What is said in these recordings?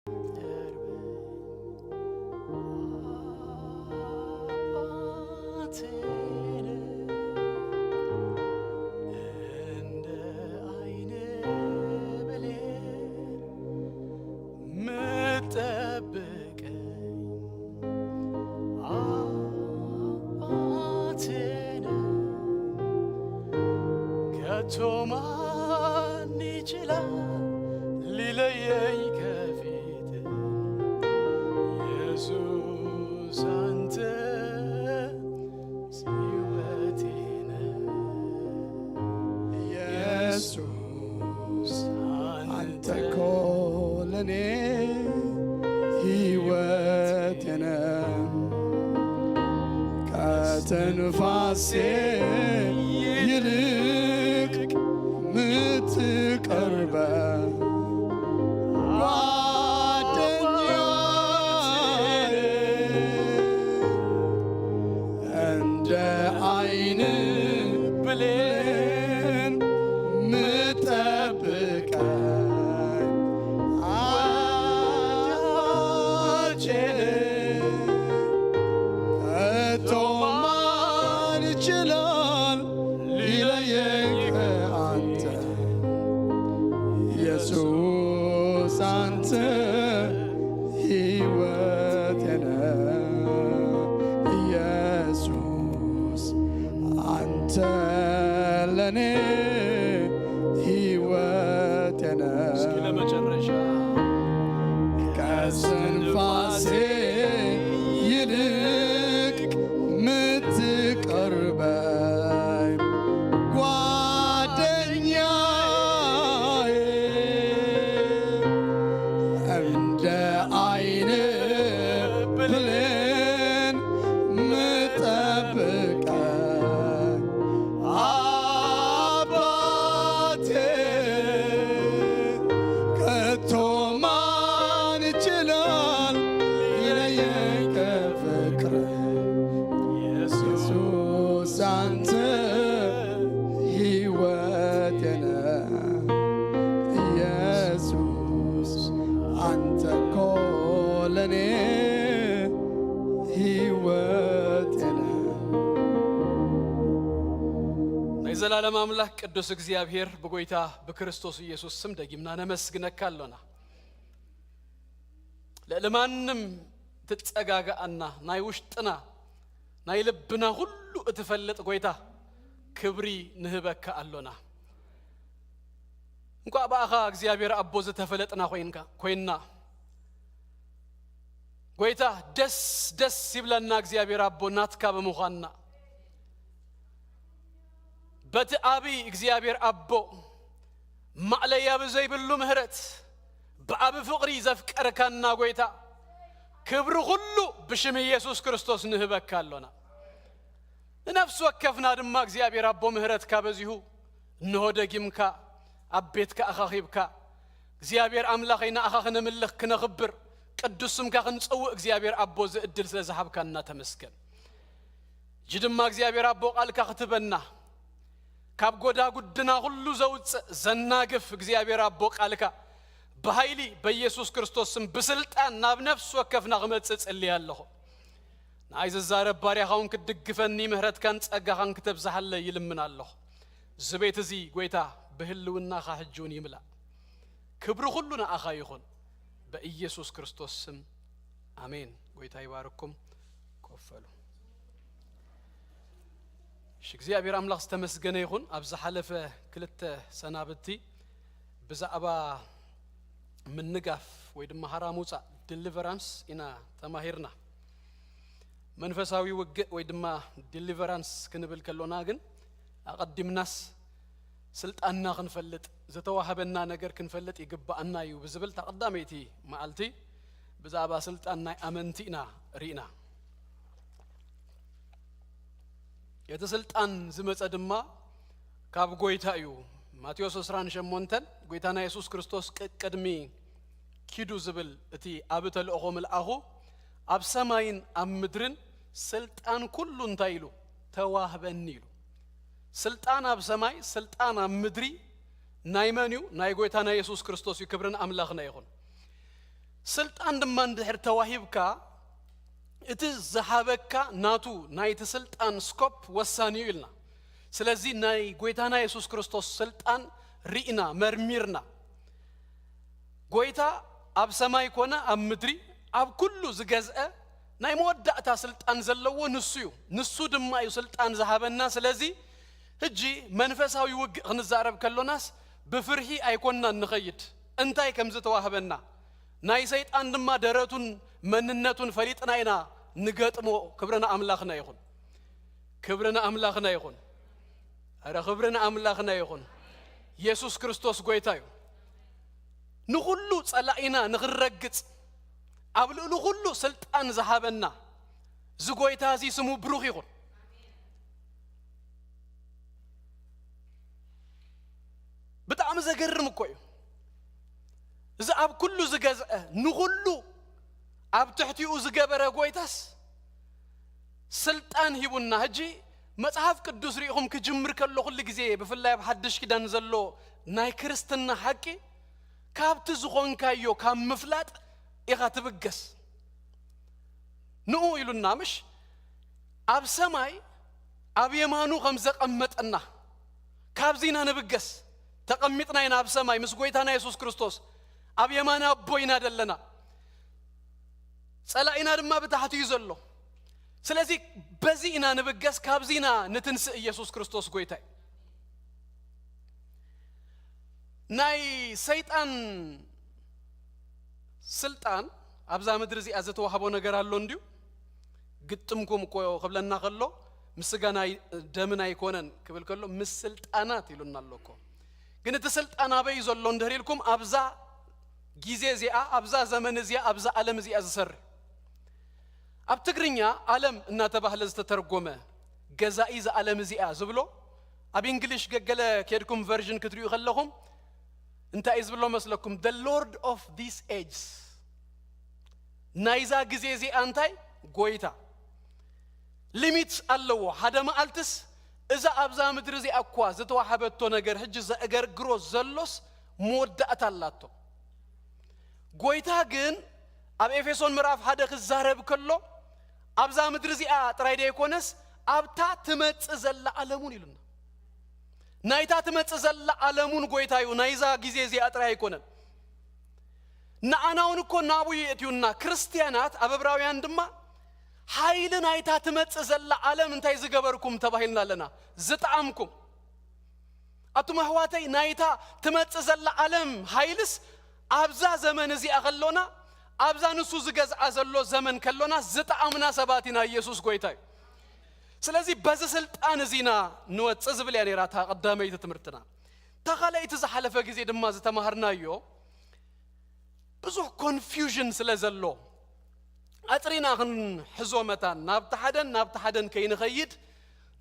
እንደ ዓይን ብሌን ምጠብቀኝ አባቴ ነህ። ከቶ ማን ይችላል ሊለየኝ ከፊት? ኢየሱስ አንተ ሕይወቴ ነህ። ኢየሱስ አንተ እኮ ለኔ ሕይወቴ ነህ። ከትንፋሴ ይልቅ ምትቀርበ ጓደኛዬ፣ እንደ ዓይን ብሌን ምጠብቀኝ ወዳጄ፣ ከቶ ማን ይችላል ሊለየኝ ከአንተ? ኢየሱስ አንተ ሕይወቴ ነህ። ኢየሱስ አንተ ለኔ ሕይወቴ ነህ። እስኪ ለመጨረሻ ከትንፋሴ ይልቅ ምትቀርበኝ ጓደኛዬ፣ እንደ ዓይን ብሌን ምጠብቀኝ አባቴ፣ ከቶ ማን ይችላል ሊለየኝ ከፍቅር? ኢየሱስ አንተ ሕይወቴ ነህ። ኢየሱስ አንተ እኮ ለኔ ሕይወቴ ነህ። ናይ ዘላለም ኣምላኽ ቅዱስ እግዚኣብሔር፣ ብጎይታ ብክርስቶስ ኢየሱስ ስም ደጊምና ነመስግነካ ኣሎና። ልዕሊ ማንም ትጸጋግኣና፣ ናይ ውሽጥና ናይ ልብና ኩሉ እትፈልጥ ጎይታ፣ ክብሪ ንህበካ ኣሎና። እንቋዕ ብኣኻ እግዚኣብሔር ኣቦ ዝተፈለጥና ኮይንካ ኮይንና። ጎይታ፣ ደስ ደስ ይብለና እግዚኣብሔር ኣቦ ናትካ ብምዃንና። በቲ ኣብይ እግዚኣብሔር ኣቦ ማዕለያ ብዘይብሉ ምህረት ብዓቢ ፍቕሪ ዘፍቀርካና ጎይታ፣ ክብሪ ኩሉ ብሽም ኢየሱስ ክርስቶስ ንህበካ ኣሎና። ንነፍሲ ወከፍና ድማ እግዚኣብሔር ኣቦ ምህረትካ በዚሁ እንሆ ደጊምካ ኣብ ቤትካ ኣኻኺብካ፣ እግዚኣብሔር ኣምላኸይ ንኣኻ ክነምልኽ ክነኽብር ቅዱስ ስምካ ክንጸውእ እግዚኣብሔር ኣቦ እዚ ዕድል ስለ ዝሃብካና ተመስገን። እጂ ድማ እግዚኣብሔር ኣቦ ቃልካ ክትበና ካብ ጎዳጉድና ኩሉ ዘውፅእ ዘናግፍ እግዚኣብሔር ኣቦ ቃልካ ብሃይሊ በኢየሱስ ክርስቶስ ስም ብስልጣን ናብ ነፍሲ ወከፍና ክመጽእ ጽልየ ኣለኹ። ንኣይ ዝዛረብ ባርያኻ እውን ክትድግፈኒ ምህረትካን ጸጋኻን ክተብዝሓለይ ይልምን ኣለኹ። እዚ ቤት እዚ ጎይታ ብህልውናኻ ሕጂ እውን ይምላእ። ክብሪ ኩሉ ንኣኻ ይኹን። በኢየሱስ ክርስቶስ ስም ኣሜን። ጎይታ ይባርኩም። ኮፍ በሉ። እሺ፣ እግዚኣብሔር ኣምላኽ ዝተመስገነ ይኹን። ኣብ ዝሓለፈ ክልተ ሰናብቲ ብዛዕባ ምንጋፍ ወይ ድማ ሃራ ምውጻእ፣ ዲሊቨራንስ፣ ኢና ተማሂርና። መንፈሳዊ ውግእ ወይ ድማ ዲሊቨራንስ ክንብል ከሎና ግን ኣቐዲምናስ ስልጣንና ክንፈልጥ፣ ዝተዋህበና ነገር ክንፈልጥ ይግብኣና እዩ ብዝብል እታ ቀዳመይቲ መዓልቲ ብዛዕባ ስልጣን ናይ ኣመንቲ ኢና ርኢና። እቲ ስልጣን ዝመጸ ድማ ካብ ጎይታ እዩ። ማቴዎስ ዕስራን ሸሞንተን ጎይታና የሱስ ክርስቶስ ቅቅድሚ ኪዱ ዝብል እቲ ኣብ ተልእኾ ምልኣኹ ኣብ ሰማይን ኣብ ምድርን ስልጣን ኩሉ እንታይ ኢሉ? ተዋህበኒ ኢሉ። ስልጣን ኣብ ሰማይ፣ ስልጣን ኣብ ምድሪ ናይ መን እዩ? ናይ ጎይታና የሱስ ክርስቶስ እዩ። ክብርን ኣምላኽና ይኹን። ስልጣን ድማ እንድሕር ተዋሂብካ፣ እቲ ዝሃበካ ናቱ ናይቲ ስልጣን ስኮፕ ወሳኒ እዩ ኢልና። ስለዚ ናይ ጎይታና የሱስ ክርስቶስ ስልጣን ርኢና፣ መርሚርና፣ ጎይታ ኣብ ሰማይ ኮነ ኣብ ምድሪ ኣብ ኩሉ ዝገዝአ ናይ መወዳእታ ስልጣን ዘለዎ ንሱ እዩ። ንሱ ድማ እዩ ስልጣን ዝሃበና። ስለዚ ሕጂ መንፈሳዊ ውግእ ክንዛረብ ከሎናስ ብፍርሒ ኣይኮንናን ንኸይድ። እንታይ ከም ዝተዋህበና፣ ናይ ሰይጣን ድማ ደረቱን መንነቱን ፈሊጥና ኢና ንገጥሞ። ክብሪ ንኣምላኽና ይኹን። ክብሪ ንኣምላኽና ይኹን። ኣረ ክብሪ ንኣምላኽና ይኹን። የሱስ ክርስቶስ ጎይታ እዩ። ንኹሉ ጸላኢና ንኽንረግጽ ኣብ ልዕሊ ኩሉ ስልጣን ዝሃበና እዚ ጎይታ እዚ ስሙ ብሩኽ ይኹን። ብጣዕሚ ዘገርም እኮ እዩ። እዚ ኣብ ኩሉ ዝገዝአ ንኹሉ ኣብ ትሕቲኡ ዝገበረ ጎይታስ ስልጣን ሂቡና። ሕጂ መጽሓፍ ቅዱስ ርኢኹም ክጅምር ከሎ ኩሉ ግዜ ብፍላይ ኣብ ሓድሽ ኪዳን ዘሎ ናይ ክርስትና ሓቂ ካብቲ ዝኾንካዮ ካብ ምፍላጥ ኢኻ ትብገስ። ንኡ ኢሉና ምሽ ኣብ ሰማይ ኣብ የማኑ ከም ዘቐመጠና ካብዚ ኢና ንብገስ። ተቐሚጥና ኢና ኣብ ሰማይ ምስ ጎይታና የሱስ ክርስቶስ ኣብ የማን ኣቦ ኢና ዘለና። ጸላኢና ድማ ብታሕቲ እዩ ዘሎ። ስለዚ በዚ ኢና ንብገስ፣ ካብዚ ኢና ንትንስእ። ኢየሱስ ክርስቶስ ጎይታ እዩ። ናይ ሰይጣን ስልጣን ኣብዛ ምድሪ እዚኣ ዝተዋህቦ ነገር ኣሎ እንድዩ። ግጥምኩም እኮ ክብለና ከሎ ምስ ስጋን ኣይ-፣ ደምን ኣይኮነን ክብል ከሎ ምስ ስልጣናት ኢሉና ኣሎ እኮ። ግን እቲ ስልጣን ኣበይ እዩ ዘሎ እንድህር ኢልኩም ኣብዛ ግዜ እዚኣ፣ ኣብዛ ዘመን እዚኣ፣ ኣብዛ ዓለም እዚኣ ዝሰርሕ። ኣብ ትግርኛ ዓለም እናተባህለ ዝተተርጎመ ገዛኢ እዛ ዓለም እዚኣ ዝብሎ፣ ኣብ እንግሊሽ ገገለ ኬድኩም ቨርዥን ክትሪኡ ከለኹም እንታይ እዩ ዝብሎ መስለኩም? The Lord of this age። ናይዛ ግዜ እዚኣ እንታይ? ጎይታ። ሊሚት ኣለዎ። ሓደ መዓልትስ እዛ ኣብዛ ምድሪ እዚኣ እኳ ዝተዋሃበቶ ነገር ሕጂ ዘእገርግሮ ዘሎስ መወዳእታ ኣላቶ። ጎይታ ግን ኣብ ኤፌሶን ምዕራፍ ሓደ ክዛረብ ከሎ ኣብዛ ምድሪ እዚኣ ጥራይ ደይኮነስ ኣብታ ትመጽእ ዘላ ዓለም እውን ኢሉና። ናይታ ትመጽእ ዘላ ዓለም እውን ጎይታ እዩ፣ ናይዛ ግዜ እዚኣ ጥራይ ኣይኮነን። ንኣና እውን እኮ ናብኡ የእትዩና። ክርስትያናት ኣብ ዕብራውያን ድማ ሓይሊ ናይታ ትመጽእ ዘላ ዓለም እንታይ ዝገበርኩም ተባሂልና ኣለና? ዝጠዓምኩም። ኣቱም ኣሕዋተይ፣ ናይታ ትመጽእ ዘላ ዓለም ሓይልስ ኣብዛ ዘመን እዚኣ ከሎና፣ ኣብዛ ንሱ ዝገዝኣ ዘሎ ዘመን ከሎና ዝጠዓምና ሰባት ኢና። ኢየሱስ ጎይታ እዩ። ስለዚ በዚ ስልጣን እዚ ኢና ንወጽእ ዝብል እያ ነይራ እታ ቀዳመይቲ ትምህርትና። እታ ካልኣይቲ ዝሓለፈ ግዜ ድማ ዝተማሃርናዮ ብዙሕ ኮንፊውዥን ስለ ዘሎ ኣጽሪና ክንሕዞ መታን ናብቲ ሓደን ናብቲ ሓደን ከይንኸይድ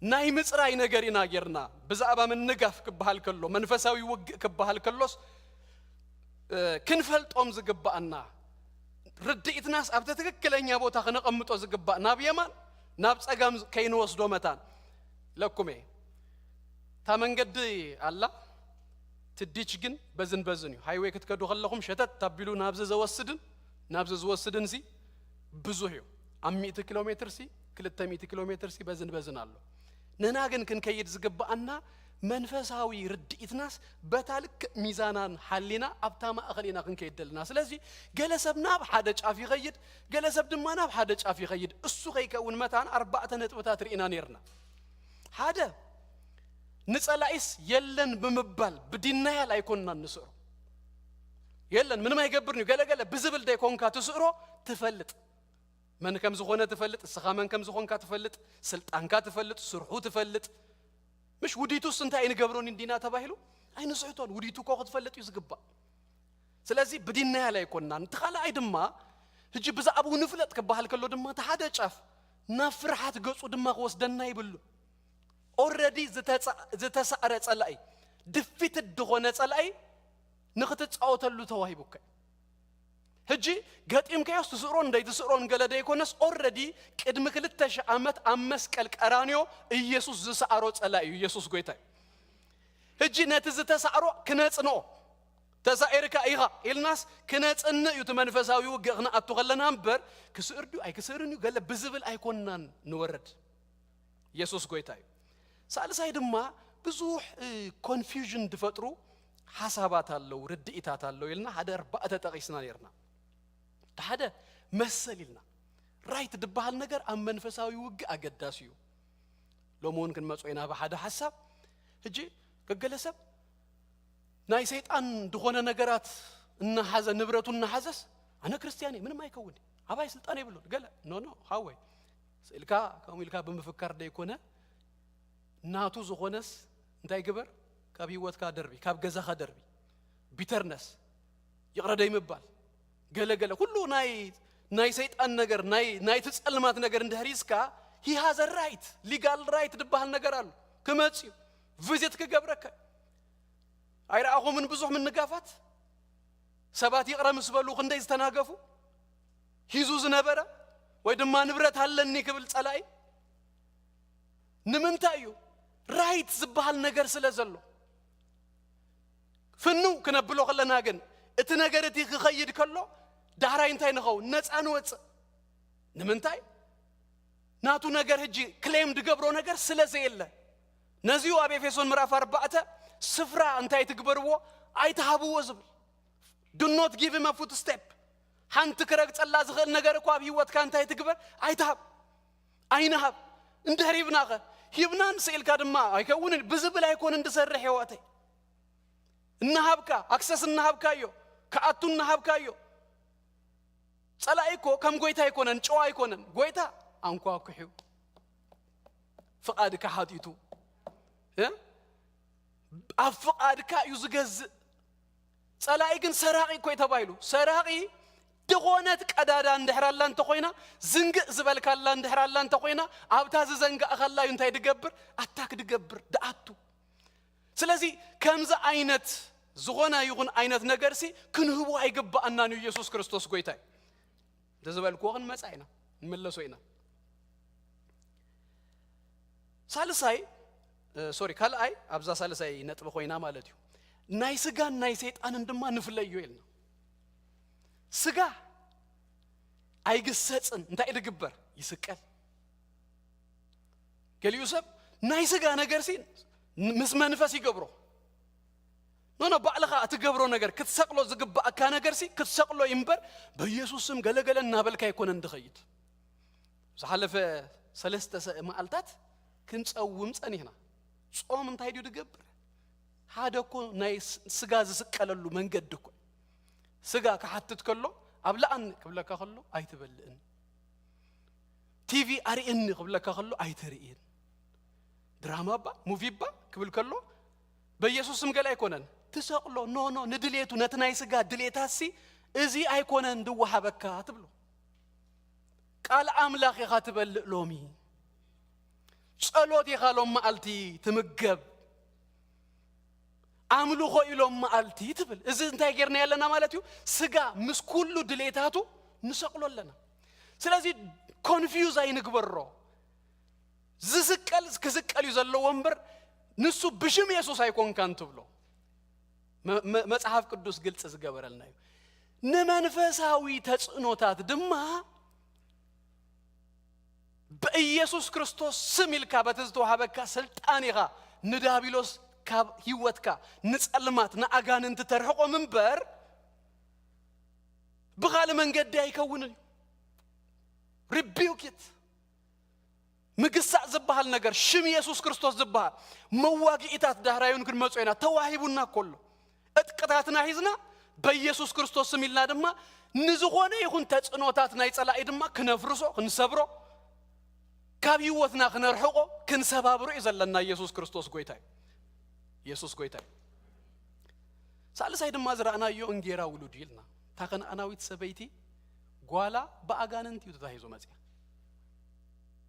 ናይ ምጽራይ ነገር ኢና ጌርና። ብዛዕባ ምንጋፍ ክበሃል ከሎ፣ መንፈሳዊ ውግእ ክበሃል ከሎስ፣ እ፣ ክንፈልጦም ዝግባኣና ርድኢትናስ ኣብቲ ትክክለኛ ቦታ ክነቐምጦ ዝግባእ፣ ናብ የማን ናብ ጸጋም ከይንወስዶ መታን ኢለኩም እየ። እታ መንገዲ ኣላ ትዲች ግን በዝን በዝን እዩ። ሃይዌይ ክትከዱ ከለኹም ሸተት ታቢሉ ናብዚ ዘወስድን ናብዚ ዝወስድን ሲ ብዙሕ እዩ። ኣብ ሚእቲ ኪሎ ሜትር ሲ ክልተ ሚእቲ ኪሎ ሜትር ሲ በዝን በዝን ኣሎ። ንሕና ግን ክንከይድ ዝግብኣና መንፈሳዊ ርድኢትናስ በታ ልክዕ ሚዛናን ሓሊና ኣብታ ማእኸል ኢና ክንከይድ ደልና። ስለዚ ገለ ሰብ ናብ ሓደ ጫፍ ይኸይድ፣ ገለ ሰብ ድማ ናብ ሓደ ጫፍ ይኸይድ። እሱ ከይከውን መታን ኣርባዕተ ነጥብታት ርኢና ነይርና። ሓደ፣ ንጸላኢስ የለን ብምባል ብዲናያል ኣይኮንናን ንስዕሮ። የለን፣ ምንም ኣይገብርን እዩ፣ ገለ ገለ ብዝብል ደይኮንካ ትስዕሮ። ትፈልጥ፣ መን ከም ዝኾነ ትፈልጥ፣ እስኻ መን ከም ዝኾንካ ትፈልጥ፣ ስልጣንካ ትፈልጥ፣ ስርሑ ትፈልጥ። ምሽ ውዲቱስ እንታይ ኣይንገብሮን እንዲና ተባሂሉ ኣይንስሕቶን። ውዲቱ እኮ ክትፈልጥ እዩ ዝግባእ። ስለዚ ብዲናያል ኣይኮንናን። እቲ ካልኣይ ድማ፣ ሕጂ ብዛዕባኡ ንፍለጥ ክበሃል ከሎ ድማ፣ እቲ ሓደ ጫፍ ናብ ፍርሓት ገጹ ድማ ክወስደና ይብሉ። ኦልረዲ ዝተጻ-፣ ዝተሳዕረ ጸላኢ፣ ድፊትድ ዝኾነ ጸላኢ ንኽትጻወተሉ ተዋሂቡካ እዩ። ሕጂ ገጢምካዮስ ትስዕሮን ደይትስዕሮን ገለ ደይኮነስ፣ ኦልረዲ ቅድሚ ክልተ ሺሕ ዓመት ኣብ መስቀል ቀራንዮ ኢየሱስ ዝሰዓሮ ጸላኢ እዩ። ኢየሱስ ጎይታ እዩ። ሕጂ ነቲ ዝተሳዕሮ ክነጽንኦ፣ ተሳኢርካ ኢኻ ኢልናስ ክነጽንእ እዩ። እቲ መንፈሳዊ ውግእ ክነኣቱ ከለና እምበር ክስእር ድዩ ኣይክስእርን እዩ ገለ ብዝብል ኣይኮንናን ንወርድ። ኢየሱስ ጎይታ እዩ። ሳልሳይ ድማ ብዙሕ ኮንፊውዥን ዝፈጥሩ ሓሳባት ኣለዉ፣ ርድኢታት ኣለዉ ኢልና ሓደ ኣርባዕተ ጠቒስና ነርና። ሓደ መሰል ኢልና፣ ራይት ዝበሃል ነገር ኣብ መንፈሳዊ ውግእ ኣገዳሲ እዩ። ሎሚ እውን ክንመጾ ኢና ብሓደ ሓሳብ። ሕጂ ገገለ ሰብ ናይ ሰይጣን ዝኾነ ነገራት እናሓዘ፣ ንብረቱ እናሓዘስ ኣነ ክርስትያን እየ፣ ምንም ኣይከውን፣ ኣባይ ስልጣን የብሉን ገለ። ኖ ኖ፣ ሓወይ፣ ስእልካ ከምኡ ኢልካ ብምፍካር ደይኮነ፣ ናቱ ዝኾነስ እንታይ ግበር? ካብ ህይወትካ ደርቢ፣ ካብ ገዛኻ ደርቢ። ቢተርነስ፣ ይቕረ ደይ ምባል፣ ገለ ገለ፣ ኩሉ ናይ ናይ ሰይጣን ነገር፣ ናይ ናይቲ ጸልማት ነገር እንድሕር ሒዝካ፣ he has a right, legal right ዝበሃል ነገር ኣሎ። ክመጽእ እዩ፣ ቪዚት ክገብረካ። ኣይረኣኹምን ብዙሕ ምንጋፋት፣ ሰባት ይቕረ ምስ በሉ ክንደይ ዝተናገፉ፣ ሒዙ ዝነበረ ወይ ድማ ንብረት ኣለኒ ክብል ጸላኢ። ንምንታይ እዩ? ራይት ዝበሃል ነገር ስለ ዘሎ። ፍንው ክነብሎ ከለና ግን እቲ ነገር እቲ ክኸይድ ከሎ ዳሕራይ እንታይ ንኸውን? ነፃ ንወፅእ። ንምንታይ? ናቱ ነገር ሕጂ ክሌም ድገብሮ ነገር ስለ ዘየለ። ነዚዩ ኣብ ኤፌሶን ምዕራፍ ኣርባዕተ ስፍራ እንታይ ትግበርዎ? ኣይትሃብዎ ዝብል። Do not give him a footstep። ሓንቲ ክረግጸላ ዝኽእል ነገር እኮ ኣብ ህይወትካ እንታይ ትግበር? ኣይትሃብ፣ ኣይንሃብ። እንድሕር ሂብናኸ? ሂብናን ስኢልካ ድማ ኣይከውንን ብዝብል ኣይኮንን ድሰርሕ ህይወተይ። እናሃብካ፣ ኣክሰስ እናሃብካዮ፣ ክኣቱ እናሃብካዮ። ጸላኢ እኮ ከም ጎይታ ኣይኮነን፣ ጨዋ ኣይኮነን። ጎይታ ኣንኳኩሑ፣ ፍቓድካ ሓጢቱ፣ እ? ኣብ ፍቓድካ እዩ ዝገዝእ። ጸላኢ ግን ሰራቒ እኮ እዩ ተባሂሉ። ሰራቒ ድኾነት ቀዳዳ እንድሕር ኣላ እንተኾይና፣ ዝንግእ ዝበልካላ እንድሕር ኣላ እንተኾይና፣ ኣብታ ዝዘንጋእኻላ እዩ እንታይ ድገብር? ኣታክ ድገብር፣ ድኣቱ። ስለዚ ከምዚ ዓይነት ዝኾነ ይኹን ዓይነት ነገርሲ ክንህቦ ኣይግባኣናን እዩ። ኢየሱስ ክርስቶስ ጎይታ እዩ። እንተዝበልክዎ ክንመጻ ኢና፣ ንምለሶ ኢና። ሳልሳይ፣ እ፣ ሶሪ፣ ካልኣይ ኣብዛ ሳልሳይ ነጥቢ ኮይና ማለት እዩ። ናይ ስጋን ናይ ሰይጣንን ድማ ንፍለዮ ኢልና። ስጋ ኣይግሰጽን፣ እንታይ ድግበር? ይስቀል። ገሊኡ ሰብ ናይ ስጋ ነገርሲ ምስ መንፈስ ይገብሮ። ኖ ኖ፣ ባዕልኻ እትገብሮ ነገር፣ ክትሰቕሎ ዝግባኣካ ነገርሲ ክትሰቕሎ እዩ እምበር፣ በኢየሱስ ስም ገለገለ እናበልካ ኣይኮነን ድኸይድ። ዝሓለፈ ሰለስተ ሰ-፣ መዓልታት ክንጸውም ጸኒሕና። ጾም እንታይ ድዩ ድገብር? ሓደ እኮ ናይ ስ-፣ ስጋ ዝስቀለሉ መንገዲ እኮ። ስጋ ክሓትት ከሎ፣ ኣብልኣኒ ክብለካ ከሎ ኣይትበልእን። ቲቪ ኣርእየኒ ክብለካ ከሎ ኣይተርእየን። ድራማ እባ፣ ሙቪ እባ ክብል ከሎ፣ በኢየሱስ ስም ገለ ኣይኮነን። ትሰቕሎ፣ ኖ፣ ኖ፣ ንድሌቱ፣ ነቲ ናይ ስጋ ድሌታሲ፣ እዚ ኣይኮነን ድወሃበካ ትብሎ። ቃል ኣምላኽ ኢኻ ትበልእ ሎሚ። ጸሎት ኢኻ ሎም መዓልቲ ትምገብ። ኣምልኾ እዩ ሎም መዓልቲ ትብል። እዚ እንታይ ጌርና ኣለና ማለት እዩ? ስጋ ምስ ኩሉ ድሌታቱ ንሰቕሎ ኣለና። ስለዚ ኮንፊውዝ ኣይንግበሮ። ዝስቀል ክስቀል እዩ ዘለዎ እምበር፣ ንሱ ብሽም የሱስ ኣይኮንካን ትብሎ። መ-፣ መ-፣ መጽሓፍ ቅዱስ ግልጺ ዝገበረልና እዩ። ንመንፈሳዊ ተጽዕኖታት ድማ ብኢየሱስ ክርስቶስ ስም ኢልካ በቲ ዝተዋሃበካ ስልጣን ኢኻ ንዳቢሎስ ካብ ህይወትካ፣ ንጸልማት፣ ንኣጋንንቲ ተርሕቖም እምበር፣ ብኻልእ መንገዲ ኣይከውንን እዩ። ሪቢውክ ኢት። ምግሳዕ ዝበሃል ነገር፣ ሽም የሱስ ክርስቶስ ዝበሃል፣ መዋግኢታት ዳህራዩን ክንመጾ ኢና። ተዋሂቡና እኮ ኣሎ። ዕጥቅታትና ሒዝና፣ በኢየሱስ ክርስቶስ ስም ኢልና ድማ፣ ንዝኾነ ይኹን ተጽዕኖታት ናይ ጸላኢ ድማ ክነፍርሶ፣ ክንሰብሮ፣ ካብ ህይወትና ክነርሕቆ፣ ክንሰባብሮ እዩ ዘለና። ኢየሱስ ክርስቶስ ጎይታ እዩ። ኢየሱስ ጎይታ እዩ። ሳልሳይ ድማ ዝረኣናዮ እንጌራ ውሉድ እዩ ኢልና። እታ ከነኣናዊት ሰበይቲ ጓላ ብኣጋንንት እዩ ተታሂዞ መጽያ።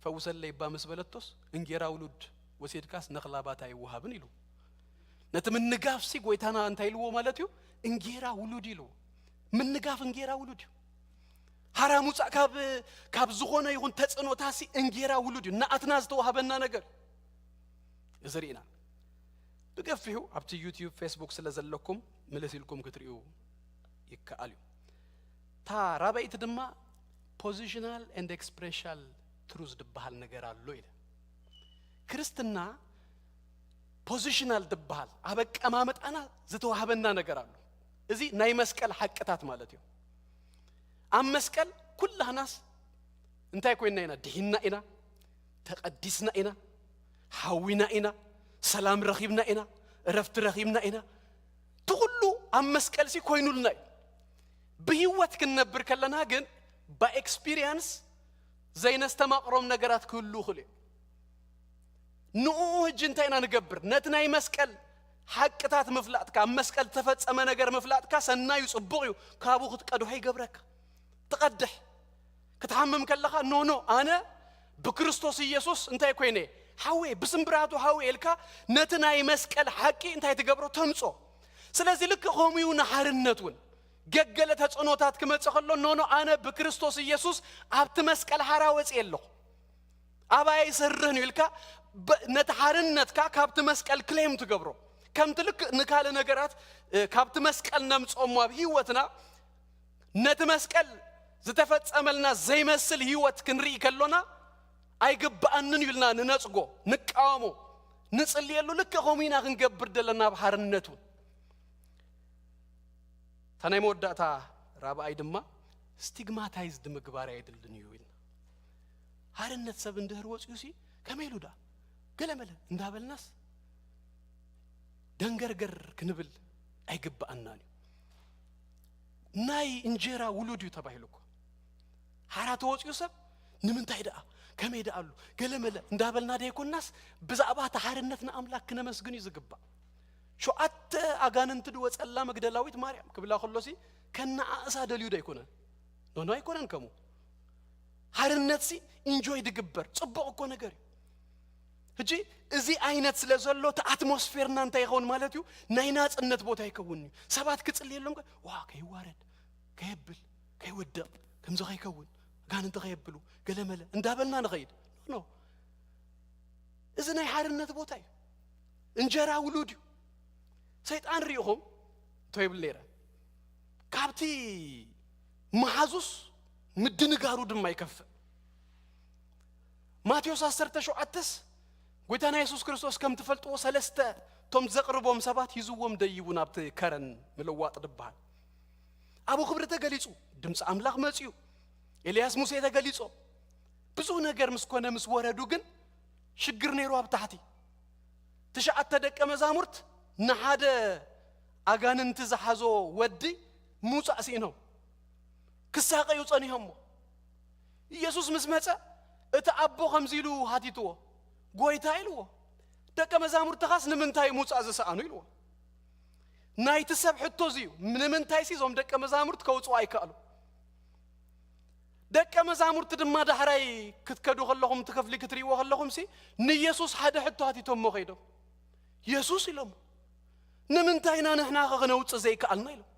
ፈውሰለይ እባ ምስ በለቶስ፣ እንጌራ ውሉድ ወሲድካስ ንኽላባት ኣይወሃብን ኢሉ። ነቲ ምንጋፍሲ ጎይታና እንታይ ኢልዎ ማለት እዩ? እንጌራ ውሉድ ኢልዎ። ምንጋፍ እንጌራ ውሉድ እዩ። ሓራ ምውጻእ ካብ፣ ካብ ዝኾነ ይኹን ተጽዕኖታሲ እንጌራ ውሉድ እዩ። ንኣትና ዝተዋህበና ነገር እዚ ርኢና። ብገፊሑ ኣብቲ ዩቲዩብ፣ ፌስቡክ ስለ ዘለኩም ምልስ ኢልኩም ክትርእዩ ይከኣል እዩ። እታ ራበይቲ ድማ positional and experiential truth ዝበሃል ነገር ኣሎ ኢለ። ክርስትና positional ዝበሃል ኣብ ኣቀማምጣና ዝተዋህበና ነገር ኣሎ። እዚ ናይ መስቀል ሓቅታት ማለት እዩ። ኣብ መስቀል ኩላህናስ እንታይ ኮይና ኢና? ድሒና ኢና፣ ተቐዲስና ኢና፣ ሓዊና ኢና፣ ሰላም ረኺብና ኢና፣ እረፍቲ ረኺብና ኢና። እቲ ኩሉ ኣብ መስቀል ሲ ኮይኑልና እዩ። ብህይወት ክንነብር ከለና ግን by experience ዘይነስተማቕሮም ነገራት ክህሉ ይኽእሉ እዮም። ንኡ ህጂ እንታይ ኢና ንገብር? ነቲ ናይ መስቀል ሓቅታት ምፍላጥካ፣ ኣብ መስቀል ዝተፈጸመ ነገር ምፍላጥካ ሰናዩ ጽቡቕ እዩ። ካብኡ ክትቀድሖ ይገብረካ። ትቐድሕ። ክትሓምም ከለኻ ኖ ኖ ኣነ ብክርስቶስ ኢየሱስ እንታይ ኮይነ? ሓዌ ብስምብራቱ ሓዌ ኢልካ ነቲ ናይ መስቀል ሓቂ እንታይ ትገብሮ? ተምጾ። ስለዚ ልክ ከምኡ እዩ ንሓርነት እውን። ገገለ ተጽዕኖታት ክመጽእ ከሎ ኖ ኖ ኣነ ብክርስቶስ ኢየሱስ ኣብቲ መስቀል ሓራ ወጽየ ኣለኹ። ኣባይ ይሰርህን ኢልካ በ- ነቲ ሓርነትካ ካብቲ መስቀል ክሌም ትገብሮ። ከምቲ ልክ ንካልእ ነገራት እ፣ ካብቲ መስቀል ነምጽኦሞ ኣብ ህይወትና ነቲ መስቀል ዝተፈጸመልና ዘይመስል ህይወት ክንርኢ ከሎና ኣይግብኣንን እዩ ኢልና ንነጽጎ፣ ንቃወሞ፣ ንጽልየሉ። ልክ ከምኡ ኢና ክንገብር ዘለና ኣብ ሓርነት እውን። እታ ናይ መወዳእታ ራብኣይ ድማ ስቲግማታይዝድ ምግባር ኣይድልን እዩ ኢልና። ሓርነት ሰብ እንድህር ወፂኡ ሲ ከመይ ኢሉ ደኣ ገለመለ እንዳበልናስ ደንገርገር ክንብል ኣይግብኣናን እዩ። ናይ እንጀራ ውሉድ እዩ ተባሂሉ እኮ። ሓራ ተወፂኡ ሰብ ንምንታይ ደኣ ከመይ ደኣ ኣሉ ገለመለ እንዳበልና ደይኮናስ ብዛዕባ እቲ ሓርነት ንኣምላክ ክነመስግን እዩ ዝግባእ። ሸውዓተ ኣጋንንቲ ድወፀላ መግደላዊት ማርያም ክብላ ከሎሲ ከነኣእሳ ደልዩ ዶ ኣይኮነን? ኖኖ ኣይኮነን። ከምኡ ሓርነትሲ ኢንጆይ ድግበር ፅቡቕ እኮ ነገር እዩ። ሕጂ እዚ ዓይነት ስለ ዘሎ እቲ ኣትሞስፌርና እንታይ ይኸውን ማለት እዩ? ናይ ናፅነት ቦታ ይከውን እዩ። ሰባት ክፅልየሎም ከ- ዋ ከይዋረድ ከየብል ከይወድቕ ከምዚ ከይከውን ኣጋንንቲ ከየብሉ ገለመለ እንዳበልና ንኸይድ ኖ እዚ ናይ ሓርነት ቦታ እዩ። እንጀራ ውሉድ እዩ። ሰይጣን ሪኢኹም እንቶ ይብል ነይረ ካብቲ መሓዙስ ምድንጋሩ ድማ ይከፍእ። ማቴዎስ ዓሰርተ ሸውዓተስ ጎይታና የሱስ ክርስቶስ ከም ትፈልጥዎ ሰለስተ እቶም ዘቕርቦም ሰባት ሂዝዎም ደይቡ ናብቲ ከረን ምልዋጥ ድበሃል ኣብኡ ክብሪ ተገሊጹ። ድምፂ ኣምላኽ መፅዩ። ኤልያስ ሙሴ ተገሊጾ። ብዙ ነገር ምስ ኮነ ምስ ወረዱ ግን ሽግር ነይሩ ኣብ ታሕቲ። ትሽዓተ ደቀ መዛሙርት ንሓደ ኣጋንንቲ ዝሓዞ ወዲ ምውፃእ ስኢኖም ክሳቀዩ ጸኒሆሞ። ኢየሱስ ምስ መጸ እቲ ኣቦ ከምዚ ኢሉ ሃቲትዎ፣ ጎይታ ኢልዎ፣ ደቀ መዛሙርትኻስ ንምንታይ ምውፃእ ዝሰኣኑ ኢልዎ። ናይቲ ሰብ ሕቶ እዚ እዩ። ንምንታይ ሲ እዞም ደቀ መዛሙርት ከውፅኡ ኣይከኣሉ? ደቀ መዛሙርቲ ድማ ዳሕራይ ክትከዱ ከለኹም እቲ ክፍሊ ክትርእይዎ ከለኹም ሲ ንኢየሱስ ሓደ ሕቶ ሃቲቶሞ ከይዶም የሱስ ኢሎም ንምንታይ ኢና ንሕና ኸ ክነውፅእ ዘይከኣልና ኢሎም።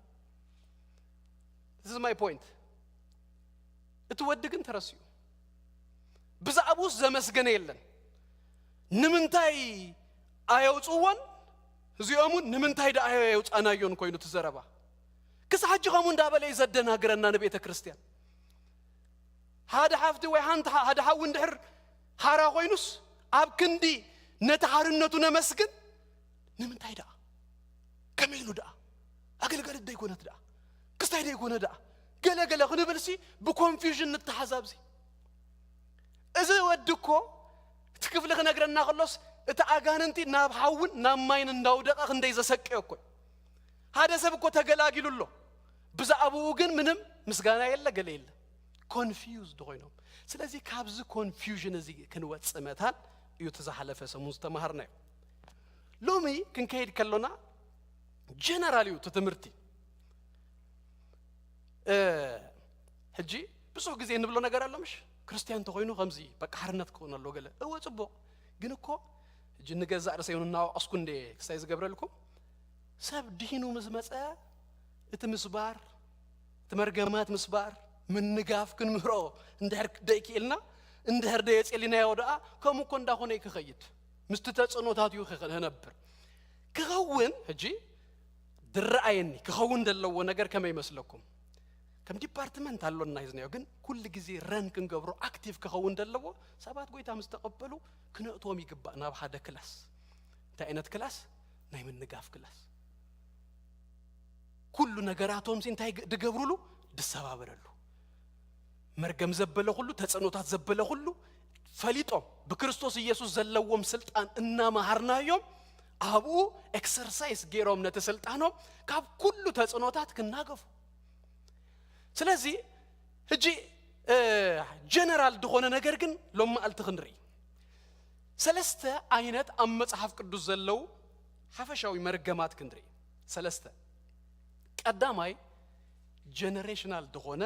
This is my point። እቲ ወዲ ግን ተረሲኡ። ብዛዕባኡስ ዘመስገነ የለን። ንምንታይ ኣየውፅዎን እዚኦም እውን ንምንታይ ደኣ ኣየውፃናዮን ኮይኑ እቲ ዘረባ ክሳብ ሕጂ ከምኡ እንዳበለ እዩ ዘደናግረና ንቤተ ክርስቲያን። ሓደ ሓፍቲ ወይ ሓንቲ ሓደ ሓዊ እንድሕር ሓራ ኮይኑስ ኣብ ክንዲ ነቲ ሓርነቱ ነመስግን ንምንታይ ደኣ ከመይ ኢሉ ደኣ ኣገልጋሊት ደይኮነት ደኣ ክስታይ ደይኮነ ደኣ ገለ ገለ ክንብል ሲ ብኮንፊውዥን ንተሓዝ ኣብዚ። እዚ ወዲ እኮ እቲ ክፍሊ ክነግረና ከሎስ እቲ ኣጋንንቲ ናብ ሓውን ናብ ማይን እንዳውደቐ ክንደይ ዘሰቀዮ እኮ እዩ። ሓደ ሰብ እኮ ተገላጊሉ ኣሎ። ብዛዕባኡ ግን ምንም ምስጋና የለ ገለ የለ። ኮንፊውዝድ ኮይኖም። ስለዚ ካብዚ ኮንፊውዥን እዚ ክንወፅእ መታን እዩ እቲ ዝሓለፈ ሰሙን ዝተማሃርናዮ። ሎሚ ክንከይድ ከሎና ጀነራል እዩ እቲ ትምህርቲ። ሕጂ ብዙሕ ግዜ እንብሎ ነገር ኣሎ ምሽ ክርስትያን እንተኮይኑ ከምዚ በቃ ሓርነት ክኾን ኣሎ ገለ እወ ፅቡቕ ግን እኮ ሕጂ ንገዛእ ርእሰይ እውን እናወቀስኩ እንደ ክስታይ ዝገብረልኩም ሰብ ድሂኑ ምስ መፀ እቲ ምስባር እቲ መርገማት ምስባር ምንጋፍ ክንምህሮ እንድሕር ደይክኢልና እንድሕር ደየፅሊናዮ ደኣ ከምኡ እኮ እንዳኾነ እዩ ክኸይድ ምስቲ ተፅዕኖታት እዩ ክነብር ክኸውን ሕጂ ዝረኣየኒ ክኸውን ዘለዎ ነገር ከመይ ይመስለኩም? ከም ዲፓርትመንት ኣሎና ሒዝናዮ፣ ግን ኩሉ ግዜ ረን ክንገብሮ፣ ኣክቲቭ ክኸውን ዘለዎ፣ ሰባት ጎይታ ምስ ተቐበሉ ክነእትዎም ይግባእ ናብ ሓደ ክላስ። እንታይ ዓይነት ክላስ? ናይ ምንጋፍ ክላስ። ኩሉ ነገራቶም ሲ እንታይ ግ- ድገብሩሉ? ድሰባበረሉ። መርገም ዘበለ ኩሉ፣ ተጽዕኖታት ዘበለ ኩሉ ፈሊጦም፣ ብክርስቶስ ኢየሱስ ዘለዎም ስልጣን እናመሃርናዮም፣ ኣብኡ ኤክሰርሳይዝ ገይሮም ነቲ ስልጣኖም ካብ ኩሉ ተጽዕኖታት ክናገፉ። ስለዚ ሕጂ ጀነራል ዝኾነ ነገር ግን ሎም መዓልቲ ክንርኢ። ሰለስተ ዓይነት ኣብ መጽሓፍ ቅዱስ ዘለዉ ሓፈሻዊ መርገማት ክንርኢ። ሰለስተ። ቀዳማይ፣ ጀነሬሽናል ዝኾነ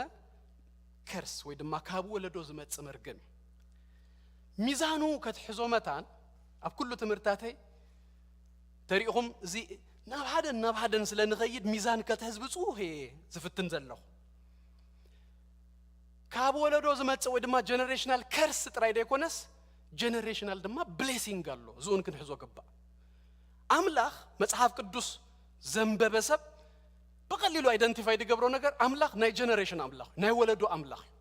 ከርስ ወይ ድማ ካብ ወለዶ ዝመጽእ መርገም እዩ። ሚዛኑ ከትሕዞ መታን ኣብ ኩሉ ትምህርታተይ ተሪእኹም፣ እዚ ናብ ሓደን ናብ ሓደን ስለ ንኸይድ ሚዛን ከትሕዝ ብጽሁፍ እየ ዝፍትን ዘለኹ። ካብ ወለዶ ዝመጽእ ወይ ድማ ጀነሬሽናል ከርስ ጥራይ ዘይኮነስ፣ ጀነሬሽናል ድማ ብሌሲንግ ኣሎ። እዚውን ክንሕዞ ግባእ። ኣምላኽ፣ መጽሓፍ ቅዱስ ዘንበበ ሰብ ብቐሊሉ ኣይደንቲፋይ ዝገብሮ ነገር፣ ኣምላኽ ናይ ጀነሬሽን ኣምላኽ እዩ፣ ናይ ወለዶ ኣምላኽ እዩ።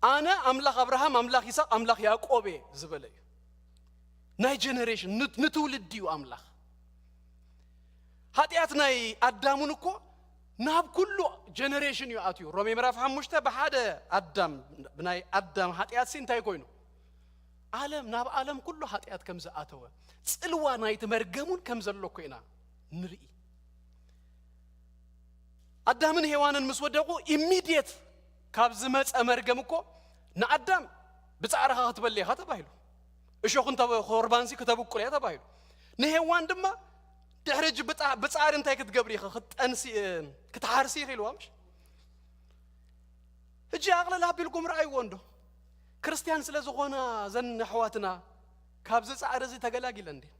ኣነ ኣምላኽ ኣብርሃም፣ ኣምላኽ ይስሐቅ፣ ኣምላኽ ያዕቆብ እየ ዝበለ እዩ። ናይ ጀነሬሽን፣ ን- ንትውልዲ እዩ ኣምላኽ። ሓጢኣት ናይ ኣዳም እውን እኮ ናብ ኩሉ ጀነሬሽን እዩ ኣትዩ። ሮሜ ምዕራፍ ሓሙሽተ፣ ብሓደ ኣዳም፣ ብናይ ኣዳም ሓጢኣት ሲ እንታይ ኮይኑ? ዓለም፣ ናብ ዓለም ኩሉ ሓጢኣት ከም ዝኣተወ፣ ጽልዋ ናይቲ መርገም እውን ከም ዘሎ እኮ ኢና ንርኢ። ኣዳምን ሄዋንን ምስ ወደቁ፣ ኢሚድየት ካብ ዝመጸ መርገም እኮ፣ ንኣዳም ብጻዕርኻ ክትበሊ ኢኻ ተባሂሉ። እሾኽን ተበ- ኮርባንሲ ክተብቁል እያ ተባሂሉ። ንሄዋን ድማ ድሕሪ ሕጂ ብጻ- ብጻዕሪ እንታይ ክትገብሪ ኢኺ? ክትጠንሲ እ፣ ክትሓርሲ ኢኺ ኢልዋ። ምሽ ሕጂ ኣቕልል ኣቢልኩም ረኣይዎ እንዶ፣ ክርስትያን ስለ ዝኾና ዘን ኣሕዋትና ካብዚ ጻዕሪ እዚ ተገላጊለን ድየን?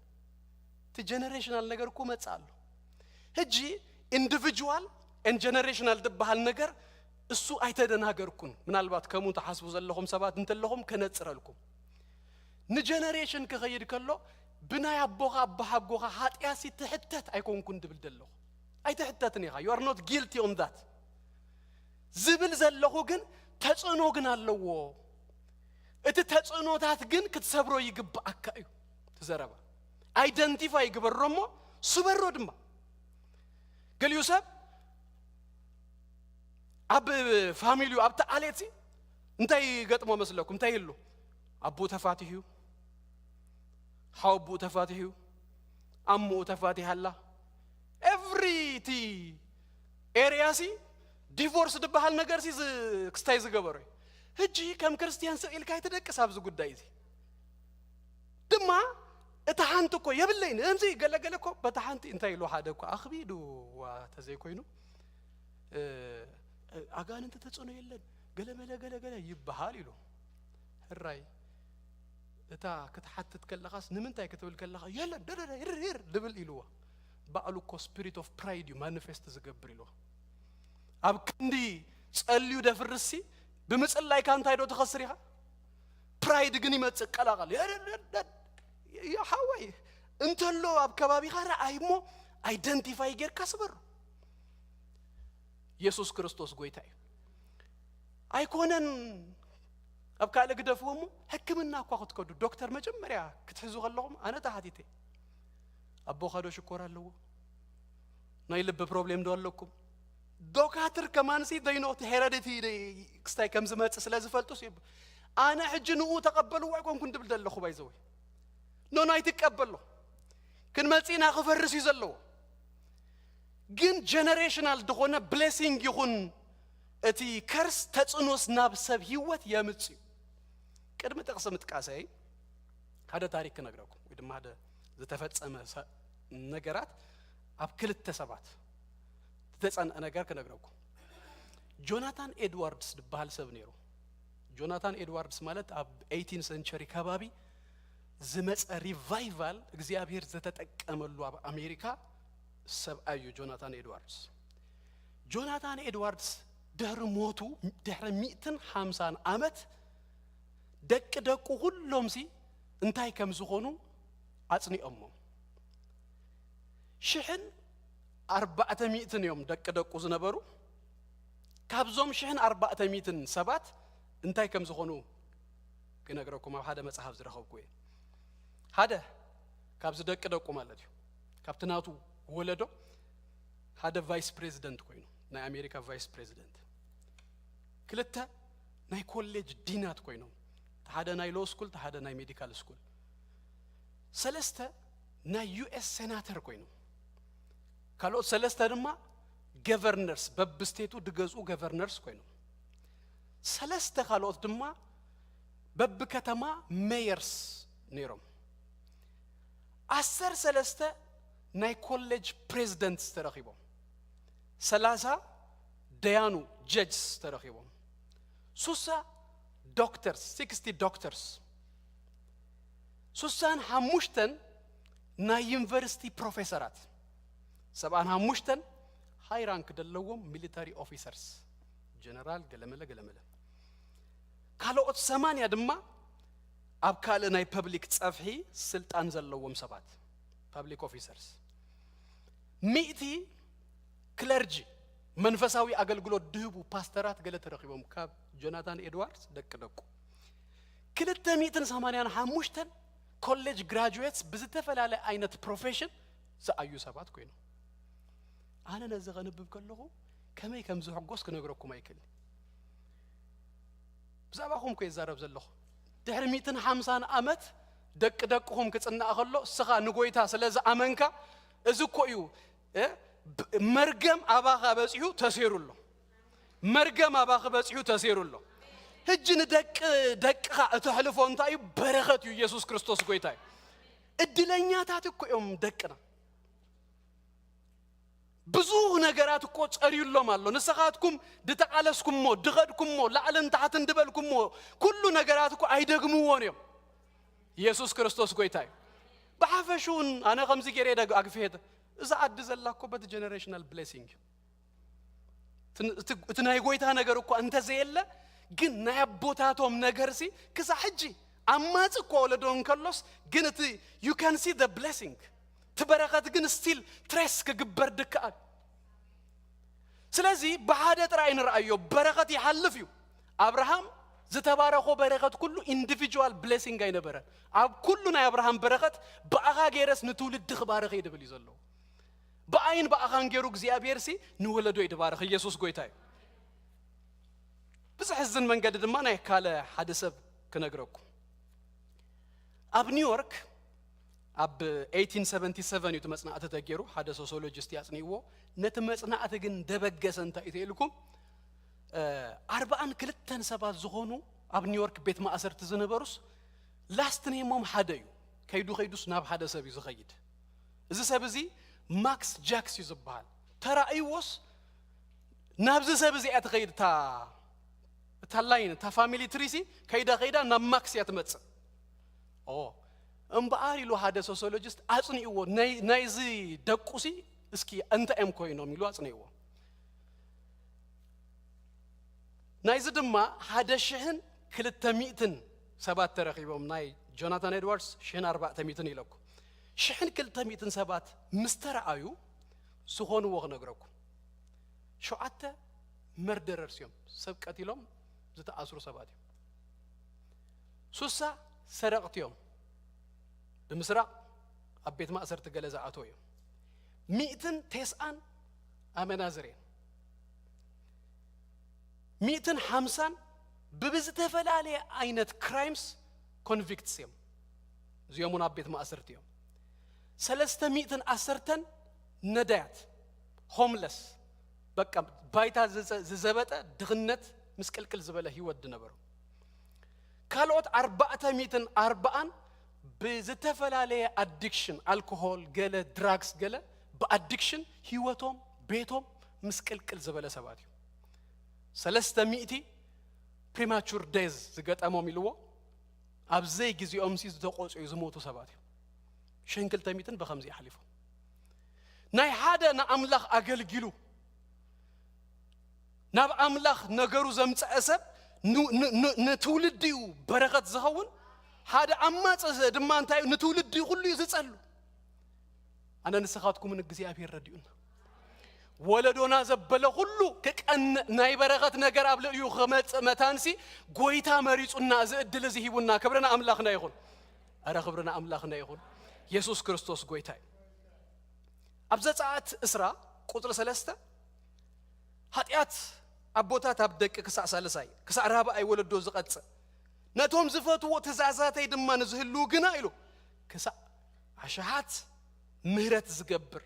እቲ ጀነሬሽናል ነገር እኮ መጽእ ኣሎ። ሕጂ ኢንዲቪጁዋል ኤን ጀነሬሽናል ዝበሃል ነገር እሱ ኣይተደናገርኩን። ምናልባት ከምኡ ትሓስቡ ዘለኹም ሰባት እንተለኹም ከነጽረልኩም። ንጀነሬሽን ክኸይድ ከሎ ብናይ ኣቦኻ ኣቦሓጎኻ ሓጢኣሲ ትሕተት ኣይኮንኩን ድብል ዘለኹ። ኣይትሕተትን ኢኻ። You are not guilty on that ዝብል ዘለኹ ግን ተጽዕኖ ግን ኣለዎ። እቲ ተጽዕኖታት ግን ክትሰብሮ ይግብኣካ እዩ። እቲ ዘረባ ኣይደንቲፋይ ግበሮ እሞ ስበሮ ድማ። ገሊኡ ሰብ ኣብ ፋሚሊዩ፣ ኣብቲ ዓሌትሲ እንታይ ገጥሞ መስለኩም? እንታይ ይህሉ? ኣቦኡ ተፋቲሑ፣ ሓወቦኡ ተፋቲሑ፣ ኣሞኡ ተፋቲሓ ኣላ። ኤቭሪ እቲ ኤርያሲ ዲቮርስ ዝበሃል ነገርሲ ዝ- ክስታይ ዝገበሮ እዩ። ሕጂ ከም ክርስትያን ስቕ ኢልካ ኣይትደቅስ ኣብዚ ጉዳይ እዚ። ድማ እታ ሓንቲ እኮ የብለይን፣ እምዚ ገለገለ እኮ በታ ሓንቲ እንታይ ኢሉ ሓደ እኮ ኣኽቢዱ ዋ ተዘይኮይኑ፣ እ፣ እ፣ ኣጋንንቲ ተጽዕኖ የለን፣ ገለመለ ገለገለ ይበሃል ኢሉ። ሕራይ፣ እታ ክትሓትት ከለኻስ ንምንታይ ክትብል ከለኻ፣ የለን፣ ደደደ፣ ሂር፣ ሂር፣ ድብል ኢልዋ። ባዕሉ እኮ ስፒሪት ኦፍ ፕራይድ እዩ ማኒፌስት ዝገብር ኢልዋ። ኣብ ክንዲ ጸልዩ ደፍርስሲ፣ ብምጽላይካ እንታይ ዶ ትኸስር ኢኻ? ፕራይድ ግን ይመጽእ ቀላቐል። የደደደድ። ያ ሓወይ፣ እንተሎ ኣብ ከባቢኻ ረኣይ እሞ ኣይደንቲፋይ ጌርካ ስበሩ። የሱስ ክርስቶስ ጎይታ እዩ። ኣይኮነን ኣብ ካልእ ግደፍዎ እሞ፣ ሕክምና እኳ ክትከዱ፣ ዶክተር መጀመርያ ክትሕዙ ከለኹም፣ ኣነ ተሓቲተ፣ ኣቦኻ ዶ ሽኮር ኣለዎ? ናይ ልቢ ፕሮብሌም ዶ ኣለኩም? ዶካትር ከማንሲ ደይኖ እቲ ሄረዲቲ ክስታይ ከም ዝመጽእ ስለ ዝፈልጡ ሲ፣ ኣነ ሕጂ ንኡ ተቐበልዎ ኣይኮንኩን ድብል ዘለኹ፣ ባይዘወይ። ኖ፣ ናይ ትቀበሎ። ክንመጽእ ኢና፣ ክፈርስ እዩ ዘለዎ። ግን ጀነሬሽናል ዝኾነ ብሌሲንግ ይኹን እቲ ከርስ ተጽዕኖስ ናብ ሰብ ህይወት የምጽእ እዩ። ቅድሚ ጥቕሲ ምጥቃሰይ ሓደ ታሪክ ክነግረኩም፣ ወይ ድማ ሓደ ዝተፈጸመ ሰ- ነገራት ኣብ ክልተ ሰባት ዝተጸንዐ ነገር ክነግረኩም። ጆናታን ኤድዋርድስ ዝበሃል ሰብ ነይሩ። ጆናታን ኤድዋርድስ ማለት ኣብ ኤይቲን ሰንቸሪ ከባቢ ዝመጸ ሪቫይቫል እግዚኣብሔር ዝተጠቀመሉ ኣብ ኣሜሪካ ሰብኣይ እዩ ጆናታን ኤድዋርድስ። ጆናታን ኤድዋርድስ ድሕሪ ሞቱ፣ ድሕሪ ሚእትን ሓምሳን ዓመት ደቂ ደቁ ኩሎምሲ እንታይ ከም ዝኾኑ ኣጽኒኦሞ። ሽሕን ኣርባዕተ ሚእትን እዮም ደቂ ደቁ ዝነበሩ። ካብዞም ሽሕን ኣርባዕተ ሚእትን ሰባት እንታይ ከም ዝኾኑ ክነግረኩም ኣብ ሓደ መጽሓፍ ዝረኸብኩ እየ። ሓደ ካብዚ ደቂ ደቁ ማለት እዩ፣ ካብቲ ናቱ ወለዶ ሓደ ቫይስ ፕሬዚደንት ኮይኑ፣ ናይ ኣሜሪካ ቫይስ ፕሬዚደንት። ክልተ ናይ ኮሌጅ ዲናት ኮይኖም፣ እቲ ሓደ ናይ ሎ ስኩል፣ እቲ ሓደ ናይ ሜዲካል ስኩል። ሰለስተ ናይ ዩ ኤስ ሴናተር ኮይኖም፣ ካልኦት ሰለስተ ድማ ገቨርነርስ፣ በብስቴቱ ድገዝኡ ገቨርነርስ ኮይኖም። ሰለስተ ካልኦት ድማ በብከተማ ሜየርስ ነይሮም። ዓሰርተ ሰለስተ ናይ ኮሌጅ ፕሬዚደንትስ ተረኺቦም። ሰላሳ ደያኑ፣ ጀጅስ፣ ተረኺቦም። ሱሳ ዶክተርስ፣ ሲክስቲ ዶክተርስ። ሱሳን ሓሙሽተን ናይ ዩኒቨርሲቲ ፕሮፌሰራት። ሰብዓን ሓሙሽተን ሃይ ራንክ ዘለዎም ሚሊታሪ ኦፊሰርስ፣ ጀነራል፣ ገለመለ ገለመለ። ካልኦት ሰማንያ ድማ ኣብ ካልእ ናይ ፐብሊክ ጸፍሒ ስልጣን ዘለዎም ሰባት፣ ፐብሊክ ኦፊሰርስ። ሚእቲ ክለርጂ፣ መንፈሳዊ ኣገልግሎት ድህቡ ፓስተራት ገለ ተረኺቦም፣ ካብ ጆናታን ኤድዋርድስ ደቂ ደቁ። ክልተ ሚእትን ሰማንያን ሓሙሽተን ኮሌጅ ግራጁዌትስ ብዝተፈላለየ ዓይነት ፕሮፌሽን ዝኣዩ ሰባት ኮይኖም። ኣነ ነዚ ከንብብ ከለኹ ከመይ ከም ዝሕጎስ ክነግረኩም ኣይክእልን። ብዛዕባኹም እኮ ይዛረብ ዘለኹ። ድሕሪ ሚእትን ሓምሳን ዓመት ደቂ ደቅኹም ክጽናዕ ከሎ፣ እስኻ ንጎይታ ስለ ዝኣመንካ፣ እዚ እኮ እዩ፣ እ፣ ብ-፣ መርገም ኣባኻ በጺሑ ተሴሩ ኣሎ። መርገም ኣባኺ በጺሑ ተሴሩ ኣሎ። ሕጂ ንደቂ ደቅኻ እተሕልፎ እንታይ እዩ? በረኸት እዩ። ኢየሱስ ክርስቶስ ጎይታ እዩ። እድለኛታት እኮ እዮም ደቅና። ብዙ ነገራት እኮ ጸርዩሎም ኣሎ። ንስኻትኩም ድተቓለስኩሞ፣ ድኸድኩሞ፣ ላዕልን ታሕትን ድበልኩሞ፣ ኩሉ ነገራት እኮ ኣይደግምዎን እዮም። ኢየሱስ ክርስቶስ ጎይታ እዩ። ብሓፈሽውን ኣነ ከምዚ ገይረ ደግ-፣ ኣግፍሄት፣ እዛ ዓዲ ዘላ እኮ በቲ ጀነሬሽናል ብሌሲንግ እዩ። እቲ፣ እቲ፣ እቲ ናይ ጎይታ ነገር እኮ እንተዘየለ፣ ግን ናይ ኣቦታቶም ነገርሲ ክሳብ ሕጂ ኣማጺ እኮ ወለዶ እንከሎስ፣ ግን እቲ you can see the blessing፣ እቲ በረኸት ግን ስቲል ትሬስ ክግበር ድከኣል። ስለዚ ብሓደ ጥራይ ንርኣዮ፣ በረኸት ይሓልፍ እዩ። ኣብርሃም ዝተባረኾ በረኸት ኩሉ ኢንዲቪጁዋል ብሌሲንግ ኣይነበረን። ኣብ ኩሉ ናይ ኣብርሃም በረኸት ብኣኻ ገይረስ ንትውልዲ ክባርኽ እየ ድብል እዩ ዘለዎ። ብኣይን ብኣኻን ገይሩ እግዚኣብሔር ሲ ንወለዶ እዩ ድባርኽ። ኢየሱስ ጎይታ እዩ። ብዘሕዝን መንገዲ ድማ ናይ ካለ ሓደ ሰብ ክነግረኩም። ኣብ ኒውዮርክ ኣብ ኤይቲን ሰቨንቲ ሰቨን እዩ እቲ መጽናዕቲ ተገይሩ፣ ሓደ ሶሲዮሎጂስት እዩ ኣጽኒእዎ። ነቲ መጽናዕቲ ግን ደበገሰ እንታይ እዩ ተኢልኩም፣ እ፣ ኣርባዓን ክልተን ሰባት ዝኾኑ ኣብ ኒውዮርክ ቤት ማእሰርቲ ዝነበሩስ ላስት ኔሞም ሓደ እዩ። ከይዱ ከይዱስ ናብ ሓደ ሰብ እዩ ዝኸይድ። እዚ ሰብ እዚ ማክስ ጃክስ እዩ ዝበሃል። ተራእይዎስ ናብዚ ሰብ እዚ እያ ትኸይድ፣ እታ፣ እታ ላይን፣ እታ ፋሚሊ ትሪሲ ከይዳ ከይዳ ናብ ማክስ እያ ትመጽእ። ኦ፣ እምበኣር ኢሉ ሓደ ሶሲዮሎጂስት ኣጽኒእዎ፣ ናይ፣ ናይዚ ደቁሲ እስኪ እንታይ እዮም ኮይኖም ኢሉ ኣጽኒእዎ። ናይዚ ድማ ሓደ ሽሕን ክልተ ሚእትን ሰባት ተረኺቦም፣ ናይ ጆናታን ኤድዋርድስ ሽሕን ኣርባዕተ ሚእትን ኢለኩም። ሽሕን ክልተ ሚእትን ሰባት ምስ ተረኣዩ ዝኾንዎ ክነግረኩም። ሸውዓተ መርደረርስ እዮም፣ ሰብ ቀቲሎም ዝተኣስሩ ሰባት እዮም። ሱሳ ሰረቕቲ እዮም፣ ብምስራቕ ኣብ ቤት ማእሰርቲ ገለ ዝኣተው እዮም። ሚእትን ተስዓን ኣመናዝር እዮም። ሚእትን ሓምሳን ብብዝተፈላለየ ዓይነት ክራይምስ ኮንቪክትስ እዮም። እዚኦም እውን ኣብ ቤት ማእሰርቲ እዮም። ሰለስተ ሚእትን ዓሰርተን ነዳያት፣ ሆምለስ፣ በቃ ባይታ ዝዘ-፣ ዝዘበጠ ድኽነት ምስቅልቅል ዝበለ ህይወት ዝነበሩ። ካልኦት ኣርባዕተ ሚእትን ኣርባዓን ብዝተፈላለየ ኣዲክሽን፣ ኣልኮሆል፣ ገለ ድራግስ፣ ገለ ብኣዲክሽን ህይወቶም፣ ቤቶም ምስቅልቅል ዝበለ ሰባት እዩ። ሰለስተ ሚእቲ ፕሪማቹር ዴዝ ዝገጠሞም ኢልዎ፣ ኣብ ዘይግዜኦምሲ ዝተቆጽዩ ዝሞቱ ሰባት እዮም። ሽሕን ክልተ ሚእትን ብኸምዚ ኣሕሊፎም። ናይ ሓደ ንኣምላኽ ኣገልጊሉ ናብ ኣምላኽ ነገሩ ዘምጽአ ሰብ ን-፣ ን-፣ ን-፣ ንትውልዲ እዩ በረኸት ዝኸውን። ሓደ ኣማጽ ድማ እንታይ እዩ? ንትውልዲ ኩሉ እዩ ዝጸሉ። ኣነ ንስኻትኩምን እግዚኣብሔር ረድኡና። ወለዶና ዘበለ ኩሉ ክቀንእ፣ ናይ በረኸት ነገር ኣብ ልዕሊኡ ክመጽእ መታንሲ፣ ጎይታ መሪጹና፣ እዚ እድል እዚ ሂቡና። ክብርና ኣምላኽና ይኹን። ኣረ ክብርና ኣምላኽና ይኹን። የሱስ ክርስቶስ ጎይታ እዩ። ኣብ ዘጸኣት ዕስራ ቁጽሪ ሰለስተ፣ "ኃጢአት ኣቦታት ኣብ ደቂ ክሳዕ ሳልሳይ፣ ክሳዕ ራብኣይ ወለዶ ዝቐጽእ፣ ነቶም ዝፈትዎ ትእዛዛተይ ድማ ንዝህልዉ ግና" ኢሉ፣ "ክሳዕ ኣሽሓት ምህረት ዝገብር፣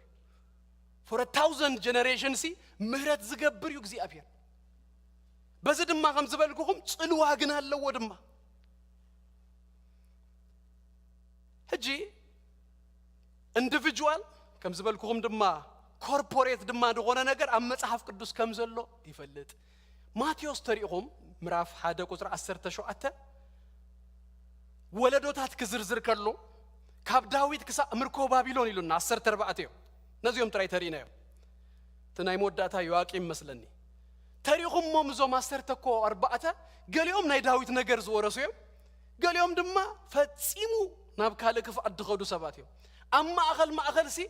for a thousand generation ሲ ምህረት ዝገብር እዩ እግዚኣብሔር። በዚ ድማ ከም ዝበልኩኹም ጽልዋ ግን ኣለዎ ድማ።" ሕጂ ኢንዲቪጁዋል ከም ዝበልኩኹም ድማ ኮርፖሬት ድማ ዝኾነ ነገር ኣብ መጽሓፍ ቅዱስ ከም ዘሎ ይፈልጥ። ማቴዎስ ተሪእኹም ምዕራፍ ሓደ ቁጽሪ ዓሰርተ ሸውዓተ ወለዶታት ክዝርዝር ከሎ፣ ካብ ዳዊት ክሳብ ምርኮ ባቢሎን ኢሉና፣ ዓሰርተ ኣርባዕተ እዮም። ነዚኦም ጥራይ ተሪእናዮም። እቲ ናይ መወዳእታ ዮኣቂም መስለኒ። ተሪእኹሞም እዞም ዓሰርተ እኮ ኣርባዕተ፣ ገሊኦም ናይ ዳዊት ነገር ዝወረሱ እዮም፣ ገሊኦም ድማ ፈጺሙ ናብ ካልእ ክፍኣት ዝኸዱ ሰባት እዮም። ኣብ ማእኸል ማእኸል ሲ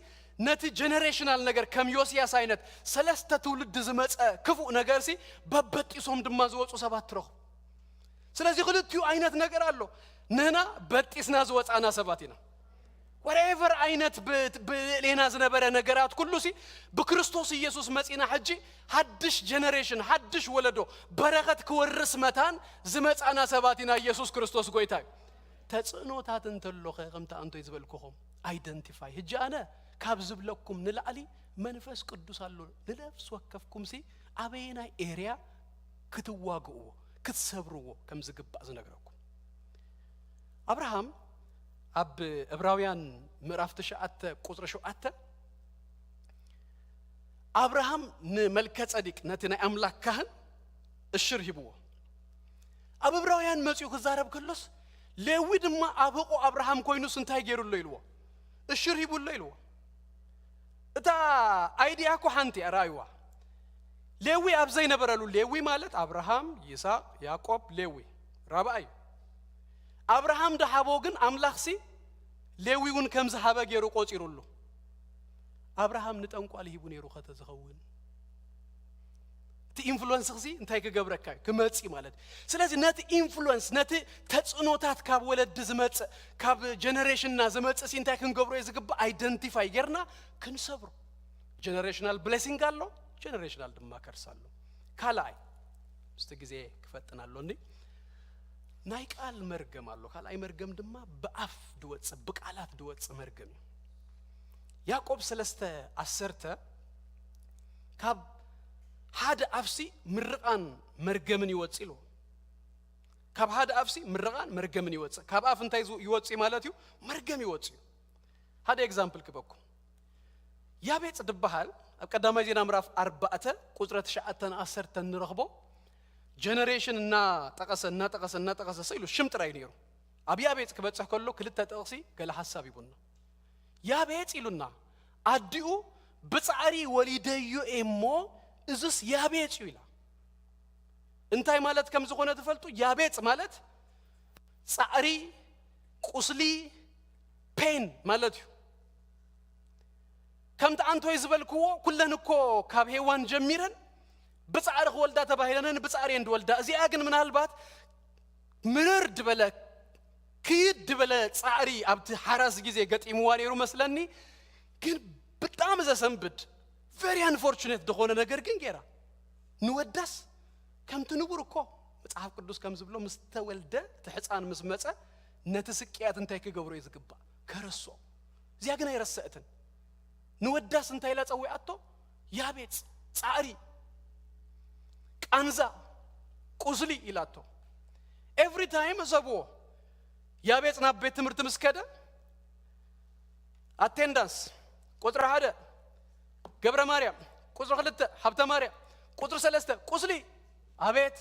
ነቲ ጀነሬሽናል ነገር፣ ከም ዮስያስ ዓይነት ሰለስተ ትውልዲ ዝመጸ ክፉእ ነገር ሲ በበጢሶም ድማ ዝወጹ ሰባት ትረኽቡ። ስለዚ ክልቲኡ ዓይነት ነገር ኣሎ። ንህና በጢስና ዝወጻና ሰባት ኢና። ወሬቨር ዓይነት ብ-፣ ብልዕሌና ዝነበረ ነገራት ኩሉ ሲ ብክርስቶስ ኢየሱስ መጺና፣ ሕጂ ሓድሽ ጀነሬሽን፣ ሓድሽ ወለዶ፣ በረኸት ክወርስ መታን ዝመጻና ሰባት ኢና። ኢየሱስ ክርስቶስ ጎይታ እዩ። ተጽዕኖታት እንተሎኸ፣ ከምቲ ኣንቶይ ዝበልኩኹም፣ ኣይደንቲፋይ። ሕጂ ኣነ ካብ ዝብለኩም ንላዕሊ መንፈስ ቅዱስ ኣሎ። ንነፍሲ ወከፍኩም ሲ ኣበየናይ ኤርያ ክትዋግእዎ፣ ክትሰብርዎ ከም ዝግባእ ዝነግረኩም። ኣብርሃም ኣብ ዕብራውያን ምዕራፍ ትሽዓተ ቁጽሪ ሸውዓተ፣ ኣብርሃም ንመልከ ጸዲቅ፣ ነቲ ናይ ኣምላኽ ካህን፣ እሽር ሂብዎ። ኣብ ዕብራውያን መጺኡ ክዛረብ ከሎስ፣ ሌዊ ድማ ኣብ ሕቖ ኣብርሃም ኮይኑስ እንታይ ገይሩ ኣሎ ኢልዎ? እሽር ሂቡ ኣሎ ኢልዎ። እታ ኣይድያ እኮ ሓንቲ እያ፣ ረኣይዋ። ሌዊ ኣብ ዘይነበረሉ፣ ሌዊ ማለት ኣብርሃም፣ ይስሐቅ፣ ያዕቆብ፣ ሌዊ፣ ራብኣይ እዩ። ኣብርሃም ደሃቦ ግን ኣምላኽሲ ሌዊ እውን ከም ዝሃበ ገይሩ ቆጺሩሉ። ኣብርሃም ንጠንቋሊ ሂቡ ነይሩ ከተዝኸውን? እቲ ኢንፍሉወንስ ሲ እንታይ ክገብረካ እዩ? ክመጽእ ማለት እዩ። ስለዚ ነቲ ኢንፍሉወንስ፣ ነቲ ተጽዕኖታት ካብ ወለዲ ዝመጽእ፣ ካብ ጀነሬሽንና ዝመጽእ ሲ እንታይ ክንገብሮ እዩ ዝግባእ? ኣይደንቲፋይ ጌርና ክንሰብሮ። ጀነሬሽናል ብሌሲንግ ኣሎ፣ ጀነሬሽናል ድማ ከርስ ኣሎ። ካልኣይ፣ ምስቲ ግዜ ክፈጥን ኣሎኒ፣ ናይ ቃል መርገም ኣሎ። ካልኣይ መርገም ድማ ብኣፍ ድወጽእ፣ ብቃላት ድወጽእ መርገም እዩ። ያዕቆብ ሰለስተ ዓሰርተ፣ "ካብ ሓደ ኣፍሲ ምርቓን መርገምን ይወጽእ" ኢልዎ። ካብ ሓደ ኣፍሲ ምርቓን መርገምን ይወጽእ። ካብ ኣፍ እንታይ ዝው-፣ ይወጽእ ማለት እዩ? መርገም ይወጽእ እዩ። ሓደ ኤግዛምፕል ክበኩም። ያቤጽ ድበሃል ኣብ ቀዳማይ ዜና ምዕራፍ ኣርባዕተ ቁጽሪ ትሽዓተ ን ዓሰርተ ንረኽቦ። ጀነሬሽን እናጠቐሰ፣ እናጠቐሰ፣ እናጠቐሰ ስኢሉ ሽም ጥራይ ነይሩ። ኣብ ያቤጽ ክበጽሕ ከሎ ክልተ ጥቕሲ ገለ ሓሳብ ሂቡና። ያቤጽ ኢሉና፣ ኣዲኡ "ብጻዕሪ ወሊደዮ እየ እሞ እዝስ ያቤጽ እዩ" ኢላ። እንታይ ማለት ከም ዝኾነ ትፈልጡ? ያቤጽ ማለት ጻዕሪ፣ ቁስሊ፣ ፔን ማለት እዩ። ከምቲ ኣንቶይ ዝበልክዎ፣ ኩለን እኮ ካብ ሄዋን ጀሚረን ብጻዕሪ ክወልዳ ተባሂለንን ብጻዕሪ እየን ዝወልዳ። እዚኣ ግን ምናልባት ምርር ድበለ፣ ክይድ ድበለ ጻዕሪ ኣብቲ ሓራስ ግዜ ገጢምዋ ነይሩ መስለኒ። ግን ብጣዕሚ ዘሰንብድ፣ ቨሪ ኣንፎርቹኔት ዝኾነ ነገር ግን ገይራ። ንወዳስ ከምቲ ንቡር እኮ መጽሓፍ ቅዱስ ከም ዝብሎ፣ ምስ ተወልደ፣ እቲ ሕፃን ምስ መጸ፣ ነቲ ስቅያት እንታይ ክገብሮ እዩ ዝግባእ? ከረስኦ። እዚኣ ግን ኣይረሰእትን። ንወዳስ እንታይ ኢላ ጸዊዓቶ? ያቤጽ፣ ጻዕሪ፣ ቃንዛ፣ ቁስሊ ኢላቶ። ኤቭሪ ታይም እሰብዎ። ያቤጽ ናብ ቤት ትምህርቲ ምስ ከደ፣ ኣቴንዳንስ፣ ቁጽሪ ሓደ ገብረ ማርያም፣ ቁጽሪ ክልተ ሃብተ ማርያም፣ ቁጽሪ ሰለስተ ቁስሊ። ኣቤት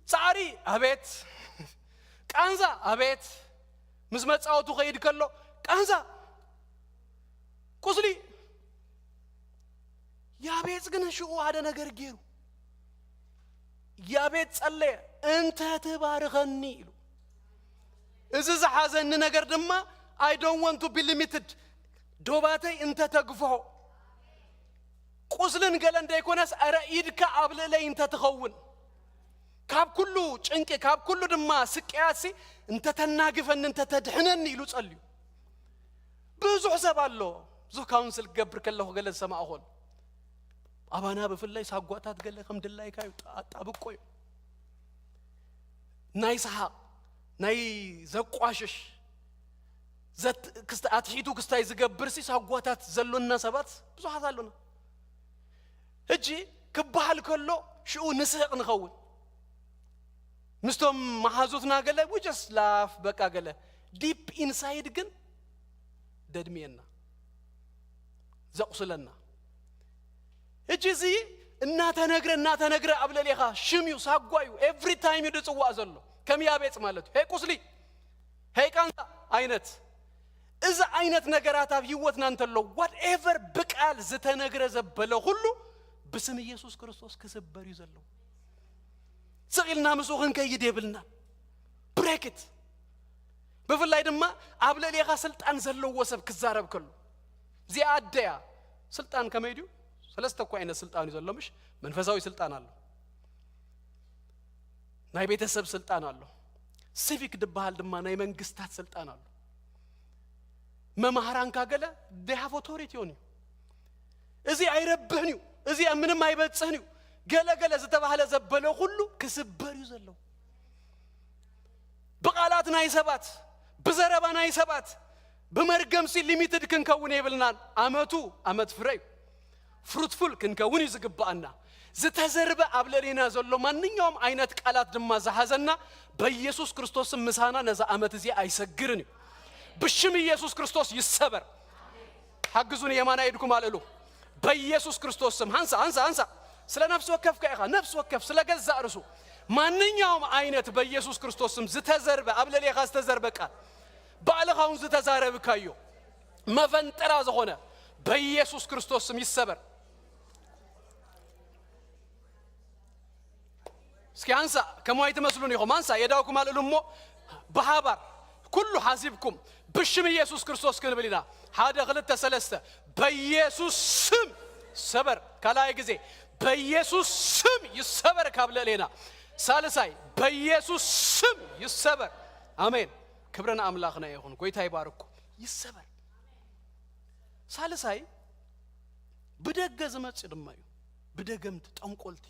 ጻዕሪ፣ ኣቤት ቃንዛ፣ ኣቤት። ምስ መጻወቱ ከይድ ከሎ ቃንዛ፣ ቁስሊ። ያቤጽ ግን ሽኡ ሓደ ነገር ገይሩ። ያቤጽ ጸለየ፣ "እንተ ትባርኸኒ" ኢሉ። እዚ ዝሓዘኒ ነገር ድማ፣ "I don't want to be limited፣ ዶባተይ እንተ ተግፍሖ፣ ቁስልን ገለን ዘይኮነስ፣ ኣረ ኢድካ ኣብ ልእለይ እንተትኸውን፣ ካብ ኩሉ ጭንቂ፣ ካብ ኩሉ ድማ ስቅያትሲ እንተተናግፈኒ፣ እንተተድሕነኒ ኢሉ ጸልዩ። ብዙሕ ሰብ ኣሎ፣ ብዙሕ ካውንስል ክገብር ከለኹ ገለ ዝሰማዕኹን። ኣባና ብፍላይ ሳጓታት ገለ ከም ድላይካ እዩ፣ ኣጣብቆ እዩ። ናይ ሰሓቕ፣ ናይ ዘቋሽሽ፣ ዘት-፣ ክስተ-፣ ኣትሒቱ ክስታይ ዝገብርሲ ሳጓታት ዘሎና ሰባት ብዙሓት ኣሎና። ሕጂ ክበሃል ከሎ ሽኡ ንስሕቕ ንኸውን። ምስቶም መሓዙትና ገለ we just laugh፣ በቃ ገለ ዲፕ ኢንሳይድ ግን ደድምየና፣ ዘቑስለና። ሕጂ እዚ እናተነግረ እናተነግረ ኣብ ልዕሌኻ ሽም እዩ፣ ሳጓ እዩ፣ ኤቭሪ ታይም እዩ ዝጽዋእ ዘሎ። ከም ያቤጽ ማለት እዩ። ሄይ ቁስሊ፣ ሄይ ቃንዛ ዓይነት። እዚ ዓይነት ነገራት ኣብ ህይወትና እንተሎ፣ ዋትኤቨር ብቃል ዝተነግረ ዘበለ ኩሉ ብስም ኢየሱስ ክርስቶስ ክስበር እዩ ዘለዎ። ስቕ ኢልና ምስኡ ክንከይድ የብልና። ብሬክ ኢት። ብፍላይ ድማ ኣብ ልዕሌኻ ስልጣን ዘለዎ ሰብ ክዛረብ ከሎ፣ እዚኣ ኣደያ ስልጣን ከመይ ድዩ? ሰለስተ እኮ ዓይነት ስልጣን እዩ ዘሎ፣ ምሽ? መንፈሳዊ ስልጣን ኣሎ፣ ናይ ቤተሰብ ስልጣን ኣሎ፣ ሲቪክ ዝበሃል ድማ ናይ መንግስታት ስልጣን ኣሎ። መማህራንካ ገለ they have authority on you። እዚ ኣይረብሕን እዩ፣ እዚ ኣብ ምንም ኣይበጽህን እዩ፣ ገለ ገለ ዝተባህለ ዘበለ ኩሉ ክስበር እዩ ዘለዎ። ብቓላት ናይ ሰባት፣ ብዘረባ ናይ ሰባት፣ ብመርገምሲ ሊሚትድ ክንከውን የብልናን። ኣመቱ ኣመት ፍረ እዩ። ፍሩትፉል ክንከውን እዩ ዝግባኣና። ዝተዘርበ ኣብ ልዕሌና ዘሎ ማንኛውም ዓይነት ቃላት ድማ ዝሓዘና በኢየሱስ ክርስቶስን ምሳና ነዛ ኣመት እዚኣ ኣይሰግርን እዩ። ብሽም ኢየሱስ ክርስቶስ ይሰበር። ሓግዙኒ፣ የማናይ ኢድኩም ኣልዕሉ። በኢየሱስ ክርስቶስ ስም፣ ሃንሳ፣ ሃንሳ፣ ሃንሳ። ስለ ነፍሲ ወከፍካ ኢኻ፣ ነፍሲ ወከፍ ስለ ገዛእ ርእሱ። ማንኛውም ዓይነት በኢየሱስ ክርስቶስ ስም ዝተዘርበ፣ ኣብ ልዕሌኻ ዝተዘርበ ቃል፣ ባዕልኻ እውን ዝተዛረብካዮ መፈንጠራ ዝኾነ በኢየሱስ ክርስቶስ ስም ይሰበር። እስኪ ኣንሳ፣ ከምኡ ኣይትመስሉን ኢኹም። ኣንሳ፣ የዳውኩም ኣልዕሉ እሞ ብሓባር ኩሉ ሓሲብኩም ብሽም ኢየሱስ ክርስቶስ ክንብል ኢና። ሓደ፣ ክልተ፣ ሰለስተ። በኢየሱስ ስም ሰበር። ካልኣይ ግዜ፣ በኢየሱስ ስም ይሰበር ካብ ልዕሌና። ሳልሳይ፣ በኢየሱስ ስም ይሰበር። ኣሜን። ክብሪ ንኣምላኽና ይኹን። ጎይታ ይባርኩ። ይሰበር። ሳልሳይ፣ ብደገ ዝመጽእ ድማ እዩ። ብደገምቲ ጠንቆልቲ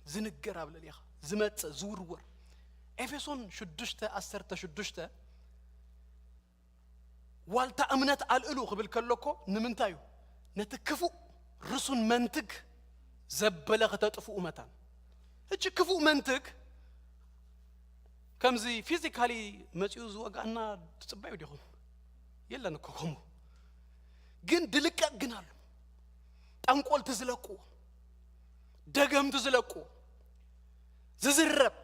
ዝንገር ኣብ ልዕሌኻ ዝመጽእ ዝውርወር። ኤፌሶን ሽዱሽተ ዓሰርተ ሽዱሽተ፣ ዋልታ እምነት ኣልዕሉ ክብል ከሎ እኮ ንምንታይ እዩ? ነቲ ክፉእ ርሱን መንትግ ዘበለ ከተጥፍኡ መታን። ሕጂ ክፉእ መንትግ ከምዚ ፊዚካሊ መጺኡ ዝወግኣና ትጽበዩ ዲኹም? የለን እኮ ከምኡ። ግን ድልቀቅ ግን ኣሎ። ጠንቆልቲ ዝለቅዎ፣ ደገምቲ ዝለቅዎ፣ ዝዝረብ፣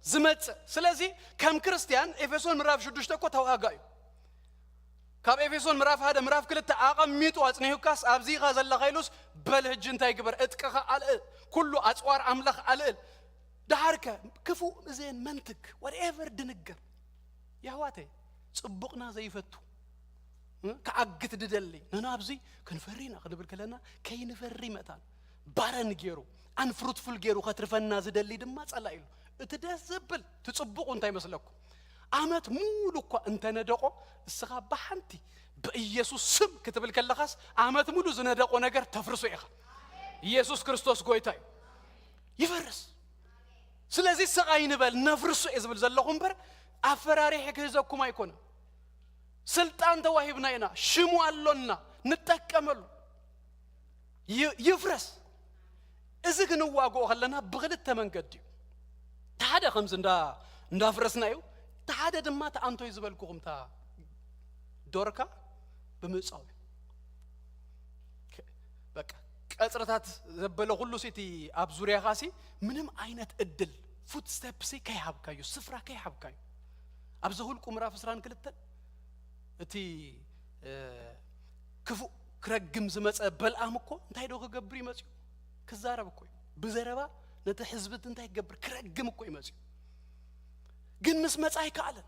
ዝመጽእ። ስለዚ ከም ክርስትያን ኤፌሶን ምዕራፍ ሽዱሽተ እኮ ተዋጋ እዩ። ካብ ኤፌሶን ምዕራፍ ሓደ ምዕራፍ ክልተ ኣቐሚጡ ኣጽኒሑካስ ኣብዚ ኢኻ ዘለኻ ኢሉስ፣ በል ሕጂ እንታይ ግበር? እጥቅኻ ኣልእል፣ ኩሉ ኣጽዋር ኣምላኽ ኣልእል። ደሓርከ ክፉእ እዘን መንትግ፣ ዋትኤቨር ድንገር፣ የሕዋተይ፣ ጽቡቕና ዘይፈቱ፣ እ፣ ክዓግት ድደሊ፣ ነናብዚ ክንፈሪ ኢና ክንብል ከለና፣ ከይንፈሪ መታን ባረን ገይሩ፣ ኣንፍሩትፉል ገይሩ ከትርፈና ዝደሊ ድማ ጸላኢ ኢሉ። እቲ ደስ ዘብል፣ እቲ ጽቡቑ እንታይ መስለኩም? ኣመት ሙሉ እኳ እንተነደቆ፣ እስኻ ብሓንቲ ብኢየሱስ ስም ክትብል ከለኻስ፣ ኣመት ሙሉ ዝነደቆ ነገር ተፍርሶ ኢኻ። ኢየሱስ ክርስቶስ ጎይታ እዩ። ይፈርስ። ስለዚ ስቕ ኣይንበል፣ ነፍርሶ እየ ዝብል ዘለኹ እምበር፣ ኣፈራሪሐ ክህዘኩም ኣይኮነን። ስልጣን ተዋሂብና ኢና፣ ሽሙ ኣሎና፣ ንጠቀመሉ። ይ-፣ ይፍረስ። እዚ ክንዋግኦ ከለና ብኽልተ መንገዲ እዩ። እቲ ሓደ ከምዚ እንዳ-፣ እንዳፍረስና እዩ። እቲ ሓደ ድማ እቲ ኣንቶይ ዝበልኩኹም እታ ዶርካ ብምእጻው እዩ። ከ-፣ በቃ ቀጽርታት ዘበለ ኩሉ ሲ እቲ ኣብ ዙርያኻ ሲ ምንም ዓይነት እድል ፉት ስቴፕ ሲ ከይሃብካዩ፣ ስፍራ ከይሃብካዩ። ኣብ ዘሁልቁ ምዕራፍ ዕስራን ክልተን እቲ፣ እ፣ ክፉእ ክረግም ዝመጸ በልኣም እኮ እንታይ ዶ ክገብር እዩ መጺኡ? ክዛረብ እኮ እዩ። ብዘረባ ነቲ ህዝቢ እንታይ ክገብር? ክረግም እኮ እዩ መጺኡ። ግን ምስ መጻ ኣይከኣለን።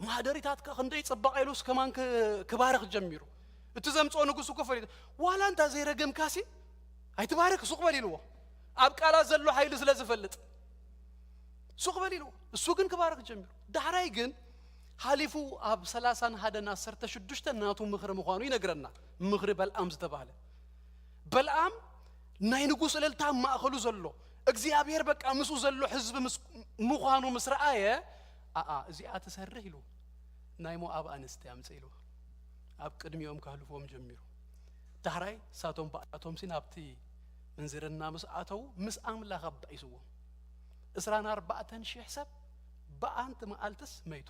ማህደሪታትካ ክንደይ ጽባቕ ኢሉስ ከማን ክ-፣ ክባርኽ ጀሚሩ። እቲ ዘምጽኦ ንጉስ እኮ ፈሊጡ። ዋላ እንታ ዘይረገምካሲ ኣይትባረክ፣ ሱቕ በል ኢልዎ። ኣብ ቃላት ዘሎ ሓይሊ ስለ ዝፈልጥ ሱቕ በል ኢልዎ። እሱ ግን ክባረክ ጀሚሩ። ዳሕራይ ግን ሓሊፉ ኣብ ሰላሳን ሓደን ዓሰርተ ሽዱሽተ ናቱ ምኽሪ ምዃኑ ይነግረና። ምኽሪ በልኣም ዝተባህለ፣ በልኣም ናይ ንጉስ እልልታ ኣብ ማእኸሉ ዘሎ፣ እግዚኣብሔር በቃ ምስኡ ዘሎ ህዝቢ ምስ ምዃኑ ምስ ረኣየ፣ ኣኣ እዚኣ ትሰርህ ኢሉ ናይ ሞኣብ ኣንስቲ ኣምጽእ ኢሉ ኣብ ቅድሚኦም ከህልፎም ጀሚሩ። ዳሕራይ ሳቶም ባእታቶም ሲ ናብቲ ምንዝርና ምስ ኣተዉ ምስ ኣምላኽ ኣባኢስዎም። ዕስራን ኣርባዕተን ሽሕ ሰብ ብኣንቲ መዓልትስ መይቱ።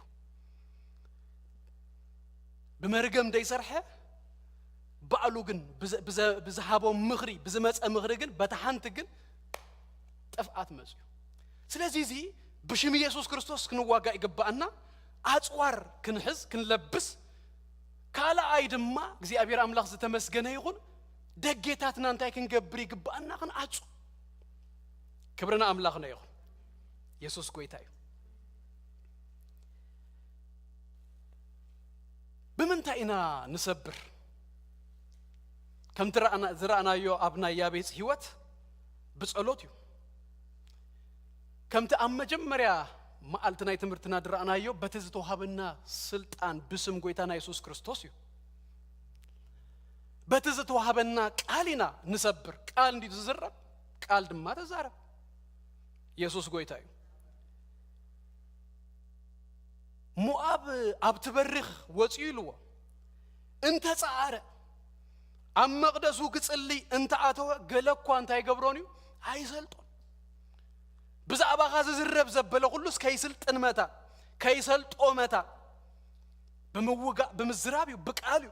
ብመርገም ደይሰርሐ ባዕሉ ግን ብዘ- ብዘ- ብዝሃቦም ምኽሪ፣ ብዝመጸ ምኽሪ ግን በታ ሓንቲ ግን ጥፍኣት መጽዩ። ስለዚ እዚ ብሽም ኢየሱስ ክርስቶስ ክንዋጋእ ይግባኣና። ኣጽዋር ክንሕዝ ክንለብስ፣ ካልኣይ ድማ እግዚኣብሔር ኣምላኽ ዝተመስገነ ይኹን፣ ደጌታትና እንታይ ክንገብር ይግባኣና? ክንዓጹ። ክብርና ኣምላኽና ይኹን። ኢየሱስ ጎይታ እዩ። ብምንታይ ኢና ንሰብር? ከምቲ ረኣና- ዝረኣናዮ ኣብ ናይ ያቤጽ ህይወት ብጸሎት እዩ። ከምቲ ኣብ መጀመርያ መዓልቲ ናይ ትምህርትና ዝረኣናዮ በቲ ዝተዋሃበና ስልጣን ብስም ጎይታና የሱስ ክርስቶስ እዩ። በቲ ዝተዋሃበና ቃል ኢና ንሰብር። ቃል እንዲ ዝዝረብ ቃል ድማ ተዛረብ። የሱስ ጎይታ እዩ። ሞኣብ ኣብቲ በሪኽ ወጺኡ ኢልዎ እንተ ጸዓረ፣ ኣብ መቕደሱ ክጽሊ እንተ ኣተወ፣ ገለ እኳ እንታይ ገብሮን እዩ? ኣይሰልጦን። ብዛዕባኻ ዝዝረብ ዘበለ ኩሉስ ከይስልጥን መታ፣ ከይሰልጦ መታ፣ ብምውጋእ ብምዝራብ እዩ፣ ብቃል እዩ።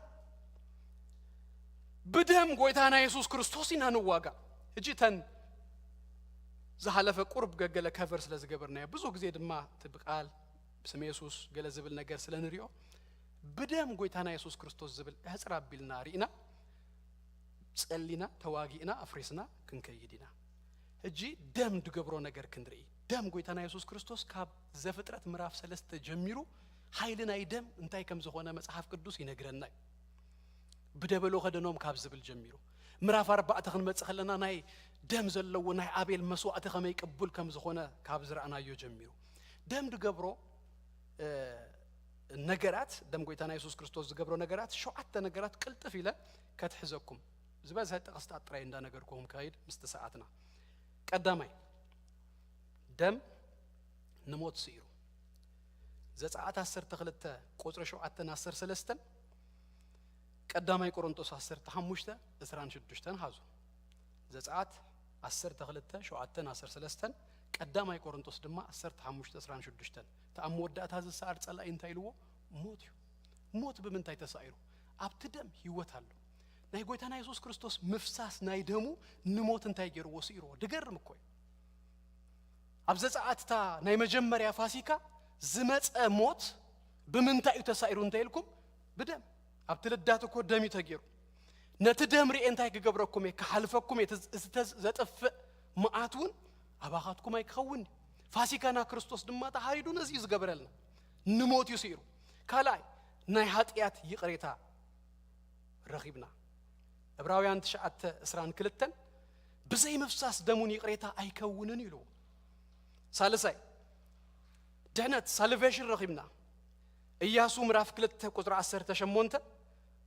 ብደም ጎይታና የሱስ ክርስቶስ ኢና ንዋጋእ። ሕጂ እተን ዝሓለፈ ቁርብ ገገለ ከቨር ስለ ዝገበርናዮ፣ ብዙ ግዜ ድማ እቲ ብቃል ብስም የሱስ ገለ ዝብል ነገር ስለ ንሪኦ፣ ብደም ጎይታና የሱስ ክርስቶስ ዝብል እሕጽር ኣቢልና ርኢና፣ ጸሊና፣ ተዋጊእና፣ ኣፍሪስና ክንከይድ ኢና። ሕጂ ደም ድገብሮ ነገር ክንርኢ። ደም ጎይታና የሱስ ክርስቶስ ካብ ዘፍጥረት ምዕራፍ ሰለስተ ጀሚሩ ሓይሊ ናይ ደም እንታይ ከም ዝኾነ መጽሓፍ ቅዱስ ይነግረና እዩ። ብደበሎ ከደኖም ካብ ዝብል ጀሚሩ፣ ምዕራፍ ኣርባዕተ ክንመጽእ ከለና ናይ ደም ዘለዎ ናይ ኣቤል መስዋእቲ ከመይ ቅቡል ከም ዝኾነ ካብ ዝረኣናዮ ጀሚሩ፣ ደም ድገብሮ፣ እ፣ ነገራት፣ ደም ጎይታና የሱስ ክርስቶስ ዝገብሮ ነገራት፣ ሸውዓተ ነገራት ቅልጥፍ ኢለ ከትሕዘኩም። ዝበዝሐ ጥቕስታት ጥራይ እንዳነገርኩኹም ከይድ ምስቲ ሰዓትና። ቀዳማይ፣ ደም ንሞት ስኢሩ። ዘጸኣት ዓሰርተ ክልተ ቁጽሪ ሸውዓተን ዓሰርተ ሰለስተን፣ ቀዳማይ ቆሮንቶስ ዓሰርተ ሓሙሽተ ዕስራን ሽዱሽተን ሓዙ። ዘጸኣት ዓሰርተ ክልተ ሸውዓተን ዓሰርተ ሰለስተን፣ ቀዳማይ ቆሮንቶስ ድማ ዓሰርተ ሓሙሽተ ዕስራን ሽዱሽተን። እቲ ኣብ መወዳእታ ዝሰዓር ጸላኢ እንታይ ኢልዎ? ሞት እዩ። ሞት ብምንታይ ተሳኢሩ? ኣብቲ ደም ህይወት ኣሎ። ናይ ጎይታና የሱስ ክርስቶስ ምፍሳስ ናይ ደሙ ንሞት እንታይ ገይርዎ? ስኢርዎ። ድገርም እኮ እዩ። ኣብ ዘጸኣትታ ናይ መጀመርያ ፋሲካ ዝመጸ ሞት ብምንታይ እዩ ተሳኢሩ እንተ ኢልኩም፣ ብደም። ኣብቲ ልዳት እኮ ደም እዩ ተገይሩ። ነቲ ደም ርኤ እንታይ ክገብረኩም እየ? ክሓልፈኩም እየ። እቲ ዝ- እቲ ተዝ- ዘጥፍእ መዓት እውን ኣባኻትኩም ኣይክኸውን። ፋሲካና ክርስቶስ ድማ ተሓሪዱ ነዚ እዩ ዝገበረልና። ንሞት እዩ ስኢሩ። ካልኣይ፣ ናይ ሓጢኣት ይቕሬታ ረኺብና። ዕብራውያን ትሽዓተ ዕስራን ክልተን፣ ብዘይ ምፍሳስ ደሙን ይቕሬታ ኣይከውንን ኢልዎ። ሳልሳይ፣ ድሕነት፣ ሳልቬሽን ረኺብና። ኢያሱ ምዕራፍ ክልተ ቁጽሪ ዓሰርተ ሸሞንተ፣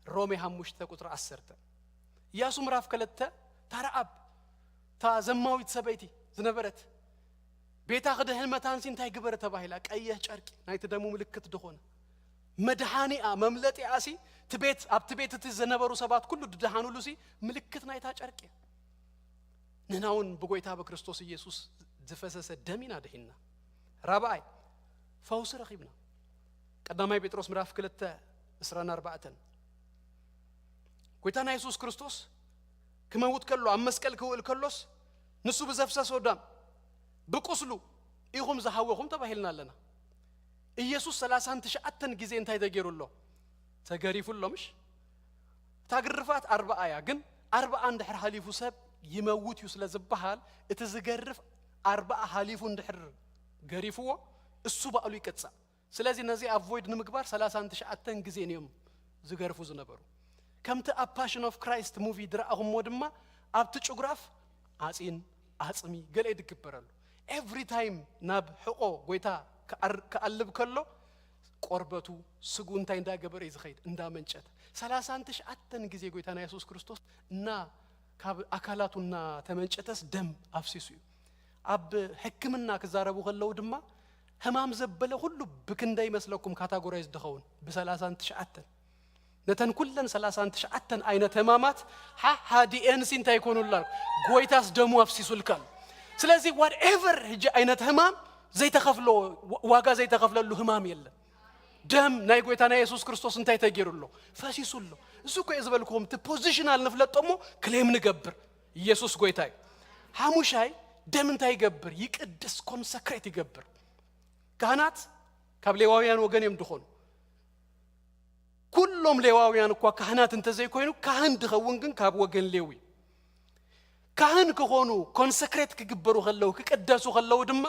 ሮሜ ሓሙሽተ ቁጽሪ ዓሰርተ። ኢያሱ ምዕራፍ ክልተ፣ ታረኣብ፣ እታ ዘማዊት ሰበይቲ ዝነበረት፣ ቤታ ክድሕን መታንሲ እንታይ ግበረ ተባሂላ? ቀይሕ ጨርቂ፣ ናይቲ ደሙ ምልክት ዝኾነ መድሓኒኣ፣ መምለጢኣሲ፣ እቲ ቤት፣ ኣብቲ ቤት እቲ ዝነበሩ ሰባት ኩሉ ድደሓኑሉሲ ምልክት ናይታ ጨርቂ እያ። ንሕና እውን ብጎይታ ብክርስቶስ ኢየሱስ ዝፈሰሰ ደም ኢና ድሒንና። ራብኣይ፣ ፈውሲ ረኺብና። ቀዳማይ ጴጥሮስ ምዕራፍ ክልተ ዕስራን ኣርባዕተን፣ ጎይታና የሱስ ክርስቶስ ክመውት ከሎ፣ ኣብ መስቀል ክውእል ከሎስ፣ ንሱ ብዘፍሰሶ ደም፣ ብቁስሉ ኢኹም ዝሃወኹም ተባሂልና ኣለና። ኢየሱስ ሰላሳን ትሽዓተን ግዜ እንታይ ተገይሩ ኣሎ? ተገሪፉ ኣሎ፣ ምሽ? እታ ግርፋት ኣርባዓ እያ፣ ግን ኣርባዓ እንድሕር ሃሊፉ ሰብ ይመውት እዩ ስለ ዝበሃል፣ እቲ ዝገርፍ ኣርባዓ ሃሊፉ እንድሕር ገሪፍዎ፣ እሱ ባዕሉ ይቅጻዕ። ስለዚ ነዚ ኣቮይድ ንምግባር ሰላሳን ትሽዓተን ግዜ እዮም ዝገርፉ ዝነበሩ። ከምቲ ኣብ ፓሽን ኦፍ ክራይስት ሙቪ ዝረኣኹምዎ ድማ ኣብቲ ጭጉራፍ ዓፂን ዓፅሚ ገለ እዩ ዝግበረሉ። ኤቭሪ ታይም ናብ ሕቆ ጎይታ ክኣር- ክኣልብ ከሎ ቆርበቱ ስጉ እንታይ እንዳገበረ እዩ ዝኸይድ? እንዳመንጨተ። ሰላሳን ትሽዓተን ግዜ ጎይታና የሱስ ክርስቶስ እና ካብ ኣካላቱ እናተመንጨተስ ደም ኣፍሲሱ እዩ። ኣብ ሕክምና ክዛረቡ ከለዉ ድማ ህማም ዘበለ ኩሉ ብክንደይ መስለኩም ካታጎራይዝ ድኸውን? ብሰላሳን ትሽዓተን። ነተን ኩለን ሰላሳን ትሽዓተን ዓይነት ህማማት ሓሓ ዲኤንሲ እንታይ ይኮኑላ? ጎይታስ ደሙ ኣፍሲሱልካ ኣሎ። ስለዚ ዋትኤቨር ሕጂ ዓይነት ህማም ዘይተኸፍሎ ዋጋ ዘይተኸፍለሉ ህማም የለን። ደም ናይ ጎይታና የሱስ ክርስቶስ እንታይ ተገይሩ ኣሎ? ፈሲሱ ኣሎ። እዚ እኮ እየ ዝበልኩኹም፣ እቲ ፖዚሽናል ንፍለጦ እሞ ክሌም ንገብር። ኢየሱስ ጎይታ እዩ። ሓሙሻይ፣ ደም እንታይ ይገብር? ይቅድስ፣ ኮንሰክሬት ይገብር። ካህናት ካብ ሌዋውያን ወገን እዮም ድኾኑ። ኩሎም ሌዋውያን እኳ ካህናት እንተዘይኮይኑ፣ ካህን ድኸውን ግን ካብ ወገን ሌዊ። ካህን ክኾኑ፣ ኮንሰክሬት ክግበሩ ከለዉ፣ ክቅደሱ ከለዉ ድማ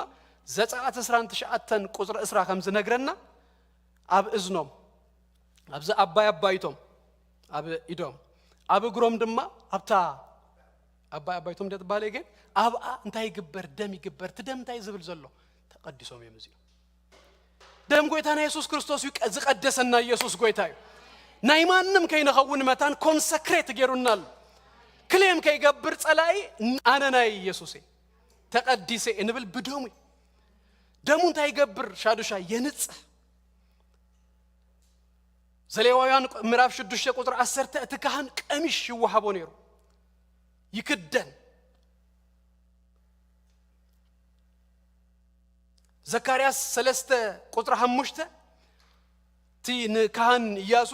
ዘጸኣት ዕስራን ትሽዓተን ቁጽሪ ዕስራ ከም ዝነግረና፣ ኣብ እዝኖም፣ ኣብዚ ኣባይ ኣባይቶም፣ ኣብ ኢዶም፣ ኣብ እግሮም ድማ ኣብታ ኣባይ ኣባይቶም እንደ ትባለ ግን ኣብኣ እንታይ ይግበር? ደም ይግበር። እቲ ደም እንታይ ዝብል ዘሎ? ተቐዲሶም እዮም እዚኦም። ደም ጎይታና የሱስ ክርስቶስ እዩ ቀ- ዝቐደሰና። ኢየሱስ ጎይታ እዩ። ናይ ማንም ከይንኸውን መታን ኮንሰክሬት ገይሩና ኣሎ። ክሌም ከይገብር ጸላኢ ኣነ ናይ ኢየሱስ እየ፣ ተቐዲሰ እየ ንብል ብደሙ እዩ። ደሙ እንታይ ይገብር? ሻዱሻ የንጽህ። ዘሌዋውያን ምዕራፍ ሽዱሽተ ቁጥሪ ዓሰርተ እቲ ካህን ቀሚሽ ይወሃቦ ነይሩ፣ ይክደን። ዘካርያስ ሰለስተ ቁጥሪ ሓሙሽተ እቲ ንካህን ኢያሱ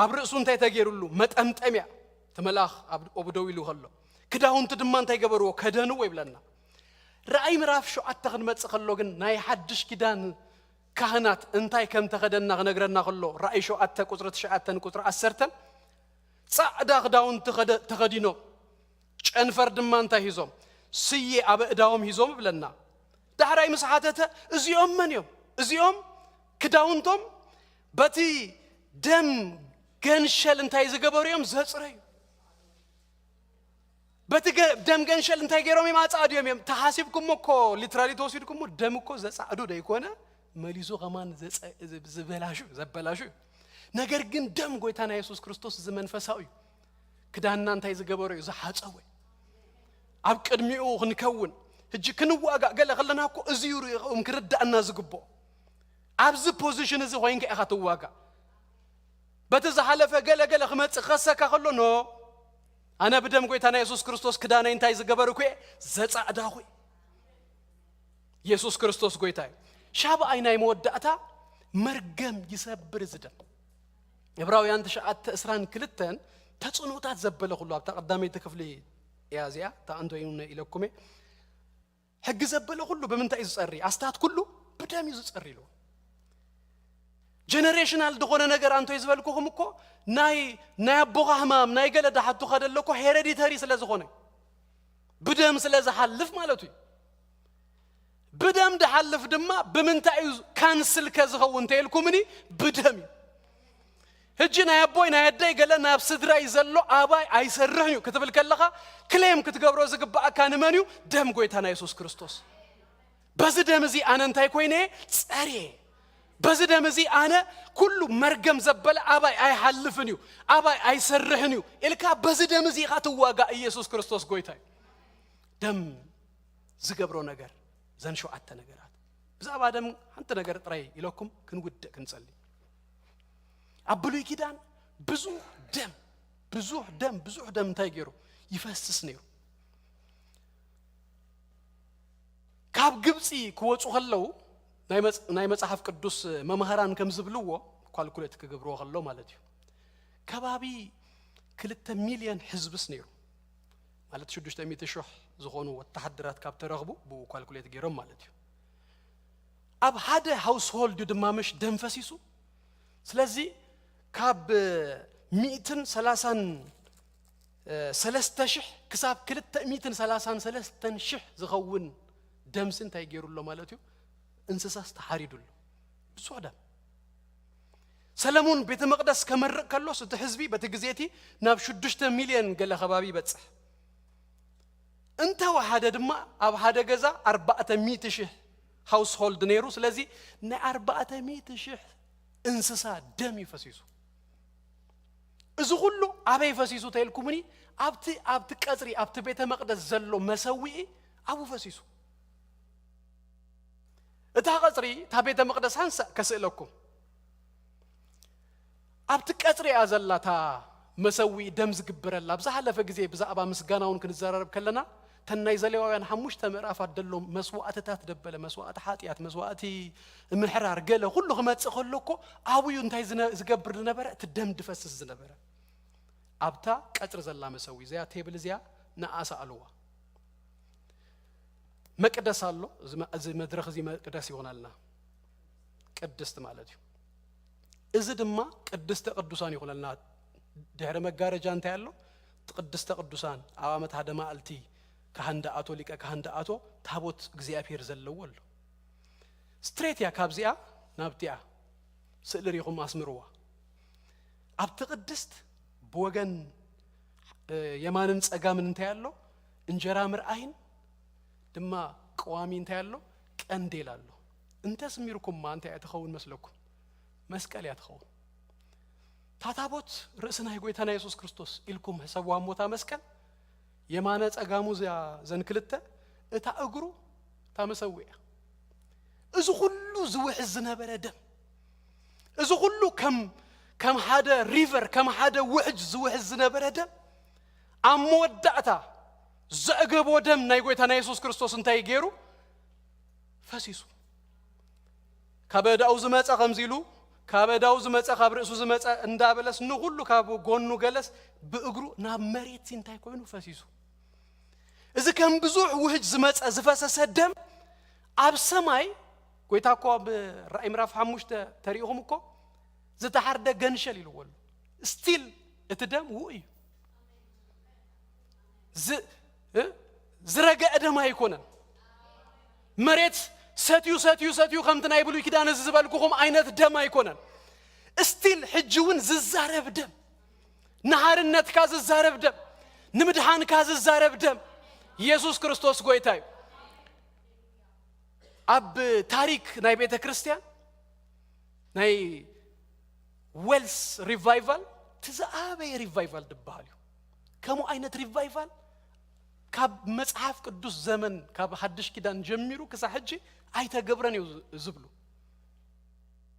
ኣብ ርእሱ እንታይ ተገይሩሉ? መጠምጠምያ። እቲ መልኣኽ ኣብ ኦቡ ደው ኢሉ ከሎ ክዳውንቲ ድማ እንታይ ገበርዎ? ከደንዎ ይብለና። ራእይ ምዕራፍ ሸውዓተ ክንመጽእ ከሎ ግን ናይ ሓድሽ ኪዳን ካህናት እንታይ ከም ተኸደና ክነግረና ከሎ ራእይ ሸውዓተ ቁጽሪ ትሽዓተን ቁጽሪ ዓሰርተን ጻዕዳ ክዳውንቲ ከደ- ተኸዲኖም ጨንፈር ድማ እንታይ ሂዞም? ስየ ኣብ እዳዎም ሂዞም ይብለና። ዳሕራይ ምስ ሓተተ እዚኦም መን እዮም? እዚኦም ክዳውንቶም በቲ ደም ገንሸል እንታይ ዝገበሩ እዮም? ዘጽረዩ። በቲ ገ- ደም ገንሸል እንታይ ገይሮም እዮም? ኣጻዕድዮም እዮም። ተሓሲብኩሞ እኮ ሊትራሊ ተወሲድኩሞ ደም እኮ ዘጻዕዱ ደይኮነ መሊሱ ከማን ዘጸ- ዝበላሹ ዘበላሹ እዩ። ነገር ግን ደም ጎይታና የሱስ ክርስቶስ እዚ መንፈሳዊ እዩ። ክዳንና እንታይ ዝገበሮ እዩ? ዝሓጸወ። ኣብ ቅድሚኡ ክንከውን ሕጂ ክንዋጋእ ገለ ከለና እኮ እዚ እዩ ርኢኹም ክርዳእና ዝግብኦ። ኣብዚ ፖዚሽን እዚ ኮይንካ ኢኻ ትዋጋእ። በቲ ዝሓለፈ ገለ ገለ ክመጽእ ክኸሰካ ከሎ ኖ ኣነ ብደም ጎይታና የሱስ ክርስቶስ ክዳነይ እንታይ ዝገበርኩ እየ? ዘጻዕዳኹ እየ። የሱስ ክርስቶስ ጎይታ እዩ። ሻብኣይ ናይ መወዳእታ መርገም ይሰብር እዚ ደም። ዕብራውያን ትሽዓተ ዕስራን ክልተን ተጽዕኖታት ዘበለ ኩሉ ኣብታ ቀዳመይቲ ክፍሊ እያ እዚኣ እታ እንተይነ ኢለኩም እየ። ሕጊ ዘበለ ኩሉ ብምንታይ እዩ ዝጸሪ? ኣስታት ኩሉ ብደም እዩ ዝጸሪ ኢሉ። ጀነሬሽናል ዝኾነ ነገር ኣንቶይ ዝበልኩኹም እኮ ናይ ናይ ኣቦኻ ህማም ናይ ገለ ዳሓቱ ከደሎ እኮ ሄሬዲተሪ ስለ ዝኾነ ብደም ስለ ዝሓልፍ ማለት እዩ። ብደም ድሓልፍ ድማ ብምንታይ እዩ ካንስል ከዝኸውን እንተይልኩምኒ ብደም እዩ። ሕጂ ናይ ኣቦይ ናይ ኣደይ ገለ ናብ ስድራይ ዘሎ ኣባይ ኣይሰርሕን እዩ ክትብል ከለኻ ክሌም ክትገብሮ ዝግባኣካ ንመን እዩ? ደም ጎይታና የሱስ ክርስቶስ። በዚ ደም እዚ ኣነ እንታይ ኮይነ እየ? ጸርየ። በዚ ደም እዚ ኣነ ኩሉ መርገም ዘበለ ኣባይ ኣይሓልፍን እዩ፣ ኣባይ ኣይሰርሕን እዩ ኢልካ በዚ ደም እዚ ኢኻ ትዋጋእ። ኢየሱስ ክርስቶስ ጎይታ እዩ። ደም ዝገብሮ ነገር፣ ዘን ሸውዓተ ነገራት። ብዛዕባ ደም ሓንቲ ነገር ጥራይ ኢለኩም ክንውድእ ክንጸሊ። ኣብ ብሉይ ኪዳን ብዙሕ ደም፣ ብዙሕ ደም፣ ብዙሕ ደም እንታይ ገይሩ? ይፈስስ ነይሩ። ካብ ግብጺ ክወጹ ከለዉ ናይ መጽ- ናይ መጽሓፍ ቅዱስ መምህራን ከም ዝብልዎ፣ ኳልኩሌት ክገብርዎ ከሎ ማለት እዩ፣ ከባቢ ክልተ ሚልዮን ህዝብስ ነይሩ። ማለት ሽዱሽተ ሚእቲ ሽሕ ዝኾኑ ወተሃደራት ካብ ተረኽቡ ብኡ ኳልኩሌት ገይሮም ማለት እዩ። ኣብ ሓደ ሃውስሆልድ ድማ ምሽ ደም ፈሲሱ። ስለዚ ካብ ሚእትን ሰላሳን ሰለስተ ሽሕ ክሳብ ክልተ ሚእትን ሰላሳን ሰለስተን ሽሕ ዝኸውን ደምሲ እንታይ ገይሩ ኣሎ ማለት እዩ? እንስሳስ ተሓሪዱ ኣሎ። ብፁዕ ደም። ሰለሙን ቤተ መቕደስ ከመርቕ ከሎስ እቲ ህዝቢ በቲ ግዜ እቲ ናብ ሽዱሽተ ሚልዮን ገለ ከባቢ ይበጽሕ። እንተወሓደ ድማ ኣብ ሓደ ገዛ ኣርባዕተ ሚእቲ ሺሕ ሃውስሆልድ ነይሩ። ስለዚ ናይ ኣርባዕተ ሚእቲ ሺሕ እንስሳ ደም እዩ ፈሲሱ። እዚ ኩሉ ኣበይ ፈሲሱ ተይልኩምኒ? ኣብቲ ኣብቲ ቀጽሪ ኣብቲ ቤተ መቅደስ ዘሎ መሰዊኢ ኣብኡ ፈሲሱ። እታ ቀጽሪ እታ ቤተ መቅደስ ሃንሳእ ከስእለኩም። ኣብቲ ቀጽሪ እያ ዘላ እታ መሰዊኢ ደም ዝግበረላ። ኣብ ዝሓለፈ ግዜ ብዛዕባ ምስጋና እውን ክንዘራረብ ከለና እተን ናይ ዘሌዋውያን ሓሙሽተ ምዕራፋት ደሎ መስዋእትታት ደበለ፣ መስዋእቲ ሓጢኣት፣ መስዋእቲ ምሕራር፣ ገለ ኩሉ ክመጽእ ከሎ እኮ ኣብኡ እንታይ ዝነ- ዝገብር ዝነበረ? እቲ ደም ድፈስስ ዝነበረ ኣብታ ቀጽሪ ዘላ መሰዊ እዚኣ ቴብል እዚኣ ንኣሳ ኣልዋ። መቅደስ ኣሎ። እዚ መ- እዚ መድረኽ እዚ መቅደስ ይኾነልና፣ ቅድስት ማለት እዩ። እዚ ድማ ቅድስተ ቅዱሳን ይኾነልና። ድሕሪ መጋረጃ እንታይ ኣሎ? እቲ ቅድስተ ቅዱሳን ኣብ ዓመት ሓደ መዓልቲ ካህን ደኣቶ፣ ሊቀ ካህን ደኣቶ፣ ታቦት እግዚኣብሔር ዘለዎ ኣሎ። ስትሬት እያ ካብዚኣ ናብቲኣ። ስእሊ ሪኹም ኣስምርዋ። ኣብቲ ቅድስት ብወገን እ፣ የማንን ጸጋምን እንታይ ኣሎ? እንጀራ ምርኣይን ድማ ቀዋሚ እንታይ ኣሎ? ቀንዴል ኣሎ። እንተ ስሚርኩማ እንታይ እያ ትኸውን መስለኩም? መስቀል እያ ትኸውን። ታታቦት ርእሲ ናይ ጎይታና የሱስ ክርስቶስ ኢልኩም ሕሰብዋ እሞ እታ መስቀል የማነ ጸጋሙ እዚኣ ዘን ክልተ፣ እታ እግሩ እታ መሰዊያ። እዚ ኩሉ ዝውሕዝ ዝነበረ ደም፣ እዚ ኩሉ ከም ከም ሓደ ሪቨር፣ ከም ሓደ ውሕጅ ዝውሕዝ ዝነበረ ደም፣ ኣብ መወዳእታ ዘዕገቦ ደም ናይ ጎይታና የሱስ ክርስቶስ እንታይ ገይሩ? ፈሲሱ። ካብ ኣእዳዉ ዝመጸ ከምዚ ኢሉ፣ ካብ ኣእዳዉ ዝመጸ፣ ካብ ርእሱ ዝመጸ እንዳበለስ ንኹሉ ካብ ጎኑ ገለስ ብእግሩ ናብ መሬት እንታይ ኮይኑ? ፈሲሱ። እዚ ከም ብዙሕ ውህጅ ዝመጸ ዝፈሰሰ ደም ኣብ ሰማይ፣ ጎይታ እኮ ኣብ ራእይ ምዕራፍ ሓሙሽተ ተሪእኹም እኮ ዝተሓርደ ገንሸል ኢልዎ ኣሎ። ስቲል እቲ ደም ውኡ እዩ። ዝ- እ? ዝረገዐ ደም ኣይኮነን። መሬት ሰትዩ ሰትዩ ሰትዩ ከምቲ ናይ ብሉይ ኪዳን እዚ ዝበልኩኹም ዓይነት ደም ኣይኮነን። ስቲል ሕጂ እውን ዝዛረብ ደም፣ ንሓርነትካ ዝዛረብ ደም፣ ንምድሓንካ ዝዛረብ ደም ኢየሱስ ክርስቶስ ጎይታ እዩ። ኣብ ታሪክ ናይ ቤተ ክርስቲያን ናይ ዌልስ ሪቫይቫል እቲ ዝዓበየ ሪቫይቫል ዝበሃል እዩ። ከምኡ ዓይነት ሪቫይቫል ካብ መጽሓፍ ቅዱስ ዘመን ካብ ሓድሽ ኪዳን ጀሚሩ ክሳብ ሕጂ ኣይተገብረን እዩ ዝብሉ።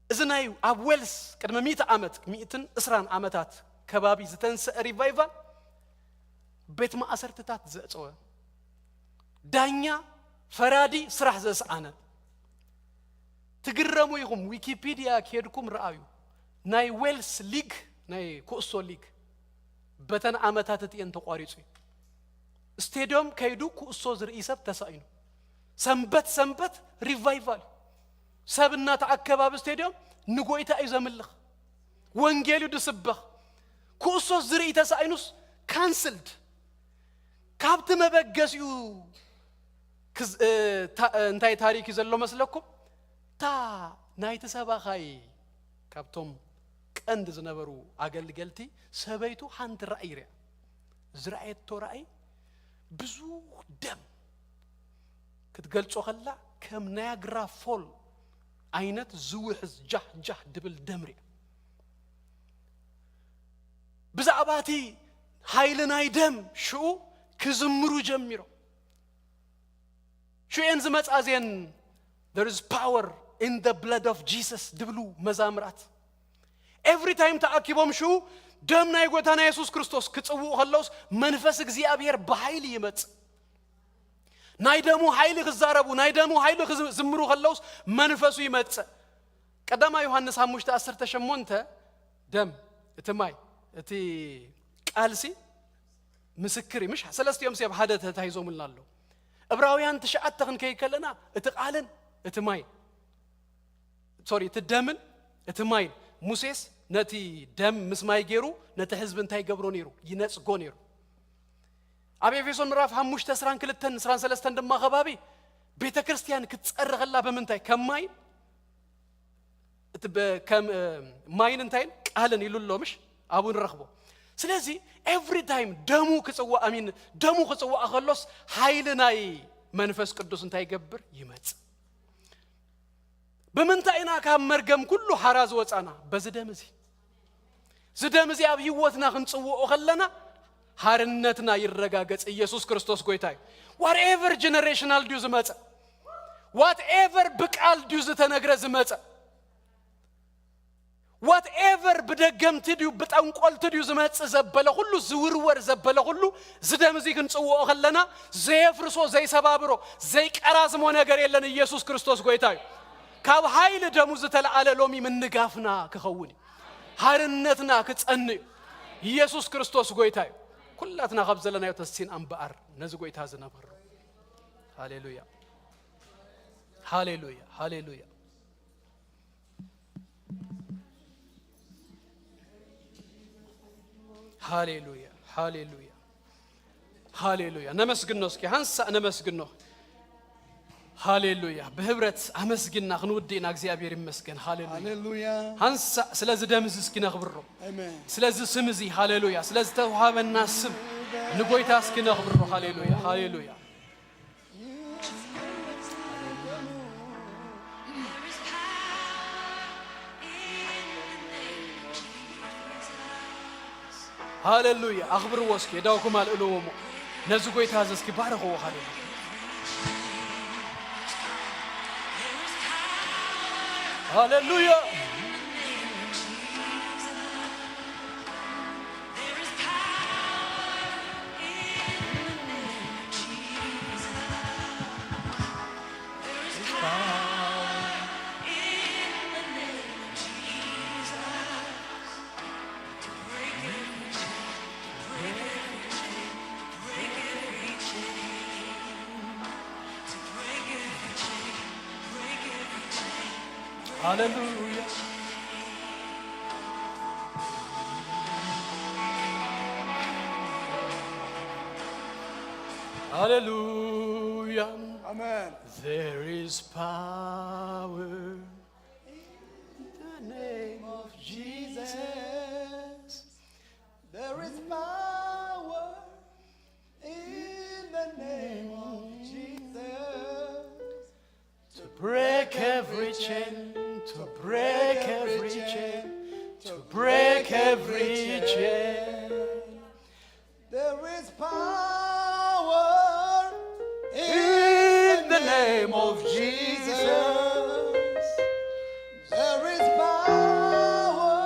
እዚ ናይ ኣብ ዌልስ ቅድሚ ሚእቲ ዓመት፣ ሚእትን ዕስራን ዓመታት ከባቢ ዝተንሰአ ሪቫይቫል ቤት ማእሰርትታት ዘእጸወ፣ ዳኛ ፈራዲ ስራሕ ዘስኣነ። ትግረሙ ኢኹም፣ ዊኪፒድያ ኬድኩም ረኣዩ። ናይ ዌልስ ሊግ፣ ናይ ኩዕሶ ሊግ በተን ዓመታት እቲኤን ተቋሪጹ እዩ። ስቴድዮም ከይዱ ኩዕሶ ዝርኢ ሰብ ተሳኢኑ። ሰንበት ሰንበት ሪቫይቫል እዩ። ሰብ እናተኣከበ ኣብ ስቴድዮም ንጎይታ እዩ ዘምልኽ፣ ወንጌል እዩ ዝስበኽ። ኩዕሶ ዝርኢ ተሳኢኑስ ካንስልድ። ካብቲ መበገሲኡ ክዝ- እ፣ ታ- እ፣ እንታይ ታሪክ እዩ ዘሎ መስለኩም? እታ ናይቲ ሰባኻይ ካብቶም ቀንዲ ዝነበሩ ኣገልገልቲ ሰበይቱ ሓንቲ ራእይ ርያ። ዝረኣየቶ ራእይ ብዙሕ ደም ክትገልጾ ከላ ከም ናያግራ ፎል ዓይነት ዝውሕዝ ጃህ ጃህ ድብል ደም ርያ። ብዛዕባ እቲ ሓይሊ ናይ ደም ሽኡ ክዝምሩ ጀሚሮም። ሽኡየን ዝመጻ እዚአን there is power in the blood of Jesus ድብሉ መዛምራት። ኤቭሪ ታይም ተኣኪቦም ሽኡ ደም ናይ ጎይታና የሱስ ክርስቶስ ክጽውኡ ከለውስ መንፈስ እግዚኣብሔር ብሓይሊ ይመጽእ። ናይ ደሙ ሓይሊ ክዛረቡ፣ ናይ ደሙ ሓይሊ ክዝምሩ ከለውስ መንፈሱ ይመጽእ። ቀዳማይ ዮሃንስ ሓሙሽተ ዓሰርተ ሸሞንተ ደም፣ እቲ ማይ፣ እቲ ቃልሲ ምስክር እዩ። ምሽ ሰለስቲኦም ሲ ኣብ ሓደ ተታሂዞምልና ኣለዉ። ዕብራውያን ትሽዓተ ክንከይድ ከለና እቲ ቃልን እቲ ማይ ሶሪ እቲ ደምን እቲ ማይን፣ ሙሴስ ነቲ ደም ምስ ማይ ገይሩ ነቲ ህዝቢ እንታይ ይገብሮ ነይሩ? ይነጽጎ ነይሩ። ኣብ ኤፌሶን ምዕራፍ ሓሙሽተ ዕስራን ክልተን ዕስራን ሰለስተን ድማ ከባቢ ቤተ ክርስቲያን ክትጸሪ ከላ ብምንታይ? ከም ማይን እቲ በ- ከም እ፣ ማይን እንታይን ቃልን ኢሉ ኣሎ ምሽ ኣብኡ ንረኽቦ። ስለዚ every time ደሙ ክጽዋእ፣ I mean ደሙ ክጽዋእ ከሎስ ሓይሊ ናይ መንፈስ ቅዱስ እንታይ ይገብር? ይመጽእ። ብምንታይ ኢና ካብ መርገም ኩሉ ሓራ ዝወጻና? በዚ ደም እዚ። እዚ ደም እዚ ኣብ ህይወትና ክንጽውኦ ከለና ሓርነትና ይረጋገጽ። ኢየሱስ ክርስቶስ ጎይታ እዩ። Whatever generational ድዩ ዝመጸ? Whatever ብቃል ድዩ ዝተነግረ ዝመጸ? Whatever ብደገምቲ ድዩ ብጠንቆልቲ ድዩ ዝመጽእ ዘበለ ኩሉ፣ ዝውርወር ዘበለ ኩሉ፣ እዚ ደም እዚ ክንጽውኦ ከለና ዘየፍርሶ፣ ዘይሰባብሮ፣ ዘይቀራዝሞ ነገር የለን። ኢየሱስ ክርስቶስ ጎይታ እዩ። ካብ ሓይሊ ደሙ ዝተለዓለ ሎሚ ምንጋፍና ክኸውን እዩ። ሓርነትና ክጸን እዩ። ኢየሱስ ክርስቶስ ጎይታ እዩ። ኩላትና ካብ ዘለናዮ ተሲን ኣምበኣር ነዚ ጎይታ ዝነብሮ። ሃሌሉያ፣ ሃሌሉያ፣ ሃሌሉያ። ሃሌሉያ፣ ሃሌሉያ፣ ሃሌሉያ። ነመስግኖ እስኪ፣ ሃንሳእ ነመስግኖ። ሃሌሉያ። ብህብረት ኣመስግና ክንውድእና እግዚኣብሔር ይመስገን። ሃሌሉያ። ሃሌሉያ። ሃንሳእ ስለዚ ደም እዚ እስኪ ነኽብሮ። ኣሜን። ስለዚ ስም እዚ፣ ሃሌሉያ። ስለዚ ተዋሃበና ስም ንጎይታ እስኪ ነኽብሮ። ሃሌሉያ፣ ሃሌሉያ። ሃሌሉያ። ኣኽብርዎ እስኪ፣ የዳውኩም ኣልዕልዎ እሞ ነዚ ጎይታ እዚ እስኪ ባርኽዎ። ሃሌሉያ፣ ሃሌሉያ። ሃሌሉያ፣ ሃሌሉያ። ኣሜን። There is power in the name of Jesus. There is power in the name of Jesus. To break every chain, to break every chain, to break every chain. There is power in the name of Jesus. There is power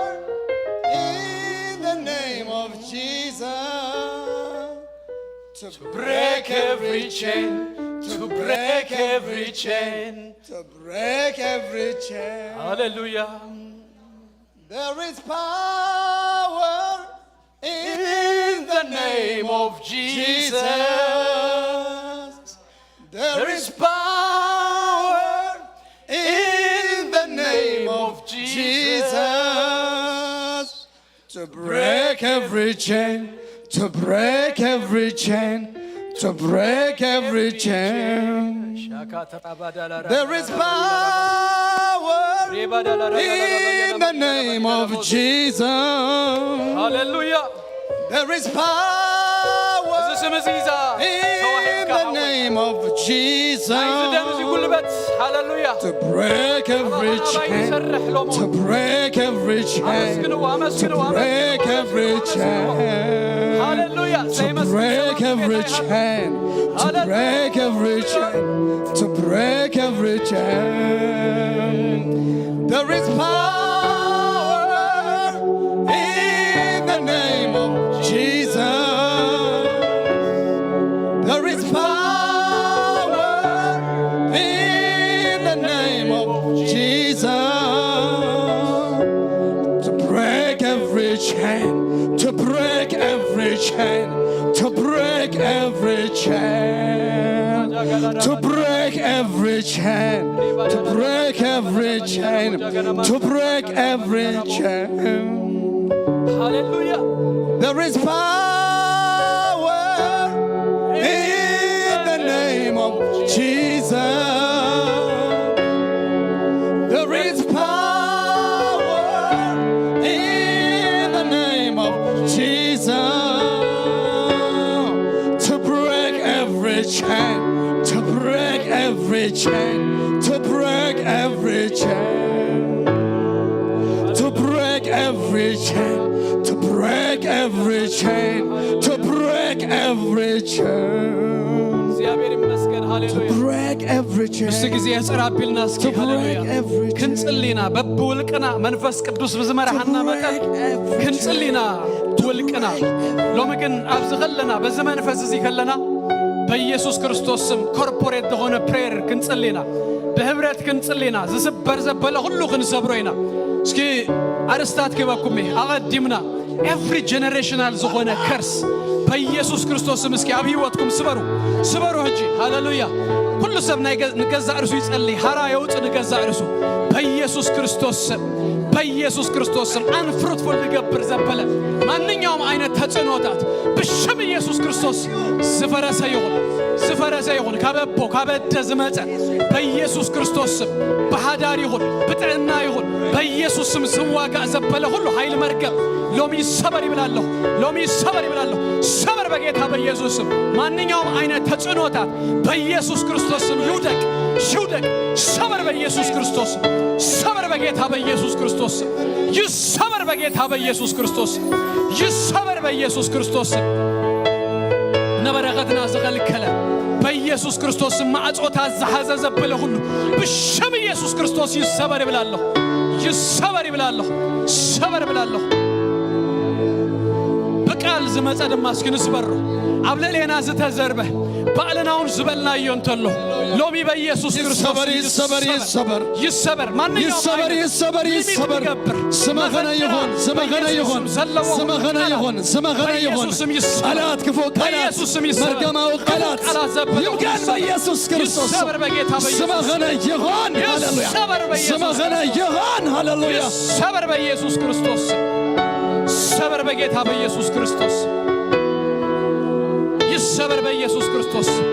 in the name of Jesus. To break every chain, to break every chain, to break every chain. ሃሌሉያ። There is power in the name of Jesus. There is power in the name of Jesus. To break every chain, to break every chain, to break every chain. There is power in the name of Jesus. ሃሌሉያ። There is power እዚ ስም እዚ ይዛ in ተዋሂብካ the ሓወይ። Name of Jesus. ናይዚ ደም እዚ ጉልበት፣ ሃሌሉያ። To break every ኣባኻ ናባይ chain. ይሰርሕ ሎሙ። To break every chain. ኣመስግንዎ፣ ኣመስግንዎ፣ To break ኣመስግንዎ፣ every ኣመስግንዎ። Chain. ሃሌሉያ። To ዘይመስል break ሰላም every ጌታ ይሃብ። Chain. To ሃሌሉያ። Break every chain. To break every chain. There is power in the name of Jesus. There is power in the name of Jesus to break every chain, to break every chain, to break every chain, to break every chain, to break every chain, to break every chain. ሃሌሉያ። There is power in the name of Jesus. There is power in the name of Jesus. chain, to break every chain, to break every chain, to break every chain, to break every chain, እግዚኣብሔር ይመስገን። to ሃሌሉያ። break every chain. ንሱ ግዜ የፅር ኣቢልና እስኪ To break ሃሌሉያ። every chain. ክንፅሊ ኢና በብውልቅና መንፈስ ቅዱስ ብዝመርሓና መጠን ክንፅሊ ኢና ብውልቅና። ሎሚ ግን ኣብዚ ከለና በዚ መንፈስ እዚ ከለና በኢየሱስ ክርስቶስ ስም ኮርፖሬት ዝኾነ ፕሬየር ክንፅሊ ኢና። ብህብረት ክንፅሊ ኢና። ዝስበር ዘበለ ኩሉ ክንሰብሮ ኢና። እስኪ ኣርስታት ክበኩም እየ ኣቐዲምና ኤቭሪ ጀነሬሽናል ዝኾነ ከርስ በኢየሱስ ክርስቶስ ስም እስኪ ኣብ ህይወትኩም ስበሩ፣ ስበሩ ሕጂ። ሃሌሉያ። ኩሉ ሰብ ናይ ገ- ንገዛእ ርእሱ ይጸሊ፣ ሃራ የውጽእ ንገዛእ ርእሱ በኢየሱስ ክርስቶስ ስም፣ በኢየሱስ ክርስቶስ ስም። ኣንፍሩትፉል ንገብር ዘበለ ማንኛውም ዓይነት ተጽዕኖታት ብሽም ኢየሱስ ክርስቶስ ዝፈረሰ ይኹን፣ ዝፈረሰ ይኹን። ካብ ኣቦ ካብ ኣደ ዝመጸ በኢየሱስ ክርስቶስ ስም ብሓዳር ይኹን ብጥዕና ይኹን በኢየሱስ ስም ዝዋጋእ ዘበለ ሁሉ ኃይል መርገም ሎሚ ይሰበር ይብላለሁ። ሎሚ ይሰበር ይብላለሁ። ሰበር በጌታ በኢየሱስ ስም። ማንኛውም አይነት ተጽዕኖታት በኢየሱስ ክርስቶስ ስም ይውደቅ፣ ይውደቅ። ሰበር በኢየሱስ ክርስቶስ ስም። ሰበር በጌታ በኢየሱስ ክርስቶስ ስም። ይሰበር በጌታ በኢየሱስ ክርስቶስ ስም። ይሰበር በኢየሱስ ክርስቶስ ስም። ነበረኸትና ዝኸልከለ በኢየሱስ ክርስቶስ ስም ማዕጾታት ዝሓዘ ዘበለ ሁሉ ብሽም ኢየሱስ ክርስቶስ ይሰበር ይብላለሁ። ይሰበር ይብላለሁ። ሰበር ይብላለሁ። ብቃል ዝመጸ ድማ እስኪ ንስበሮ። ኣብ ልዕሌና ዝተዘርበ ባዕልና እውን ዝበልናዮ እንተሎ ሎሚ በኢየሱስ ክርስቶስ ይሰበር፣ ይሰበር፣ ይሰበር። ይሰበር። ማንኛውም ይሰበር፣ ዓይነት ይሰበር፣ ሊሚት ይሰበር። ዝገብር ስመኸነ መፈክራ ይኹን፣ ስመኸነ በኢየሱስ ይኹን፣ ስም ዘለዎ ስመኸነ ቃላት ይኹን፣ ስመኸነ ይኹን። በኢየሱስ ስም ይሰበር። ቃላት፣ ክፉ ቃላት፣ በኢየሱስ ስም ይሰበር። መርገማዊ ክፉ ቃላት ቃላት ዘበለ ይውጋድ ሁሉ በኢየሱስ ክርስቶስ ስም። ይሰበር በጌታ በኢየሱስ ስም። ስመኸነ ይኹን፣ ሃሌሉያ። ይሰበር በኢየሱስ ስመኸነ ክርስቶስ። ይኹን፣ ሃሌሉያ። ይሰበር በኢየሱስ ክርስቶስ ስም። ሰበር በጌታ በኢየሱስ ክርስቶስ ስም። ይሰበር በኢየሱስ ክርስቶስ ስም።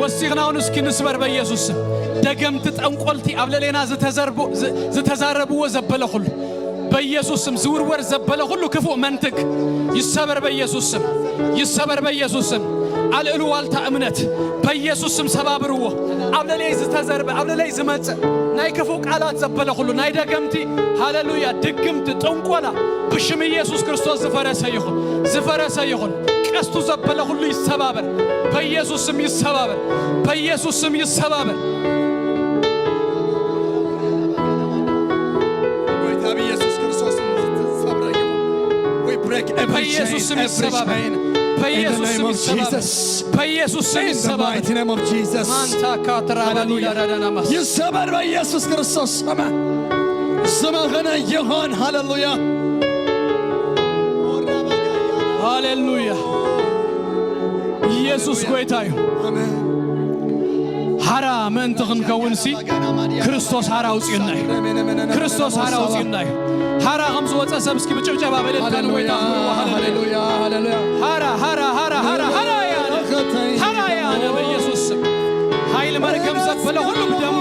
ወሲኽና እውን እስኪ ንስበር በኢየሱስ ስም። ደገምቲ ጠንቆልቲ ኣብ ልዕሌና ዝተዘርቡ- ዝ- ዝተዛረብዎ ዘበለ ኩሉ በኢየሱስ ስም ዝውርወር ዘበለ ኩሉ ክፉእ መንትግ ይሰበር በኢየሱስ ስም። ይሰበር በኢየሱስ ስም። ኣልዕሉ ዋልታ እምነት በኢየሱስ ስም ሰባብርዎ። ኣብ ልዕሌይ ዝተዘርበ ኣብ ልዕሌይ ዝመጽእ ናይ ክፉእ ቃላት ዘበለ ኩሉ ናይ ደገምቲ ሃሌሉያ ድግምቲ ጥንቆላ ብሽም ኢየሱስ ክርስቶስ ዝፈረሰ ይኹን። ዝፈረሰ ይኹን። ቀስቱ ዘበለ ኩሉ ይሰባበር። በኢየሱስ ስም ይሰባበር። በኢየሱስ ስም ይሰባበር። ጎይታ ብኢየሱስ ክርስቶስ ዝሰብረ ይኹን። We break every በኢየሱስ chain, ስም every ይሰባበር። chain. In the በኢየሱስ name ስም of ይሰባበር። Jesus. በኢየሱስ ስም In the ይሰባበር። mighty name of Jesus. ማንታ ካትራ ሃሌሉያ። ባዲዳ ዳዳናማስ ይሰበር በኢየሱስ ክርስቶስ ስም። ስመኸነ ይኹን። ሃሌሉያ። ሃሌሉያ። ኢየሱስ ጎይታ እዩ። ኣሜን። ሓራ ምእንቲ ክንከውንሲ ክርስቶስ ሓራ ኣውፅኡና እዩ። ክርስቶስ ሓራ ኣውፅኡና እዩ። ሓራ ከም ዝወፀ ሰብ እስኪ ብጭብጨባ በለልታ ንጎይታ ኣኽብርዎ። ሃሌሉያ። ሃሌሉያ፣ ሃሌሉያ። ሓራ ሓራ ሓራ ሓራ ሓራ እያ ኣነ። ሓራ እያ ኣነ በኢየሱስ ስም። ሓይሊ መርገም ዘበለ ሁሉ ብደሙ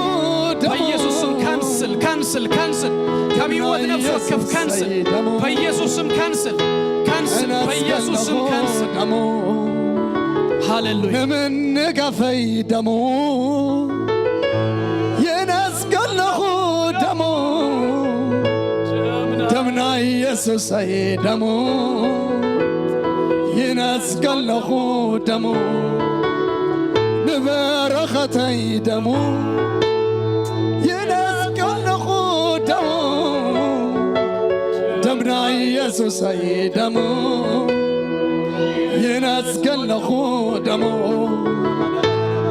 በኢየሱስ ስም ካንስል ካንስል ካንስል። ካብ ህይወት ነፍሲ ወከፍ ካንስል በኢየሱስ ስም ካንስል ካንስል በኢየሱስ ስም ካንስል። ሃሌሉያ። ንምንጋፈይ ደሙ ይነስገለኹ ደሙ ደምና ኢየሱሰይ ደሙ ይነስገለኹ ደሙ ንበረኸተይ ደሙ ይነስገለኹ ደሙ ደምና ኢየሱሰይ ደሙ ይነስገለኹ ደሙ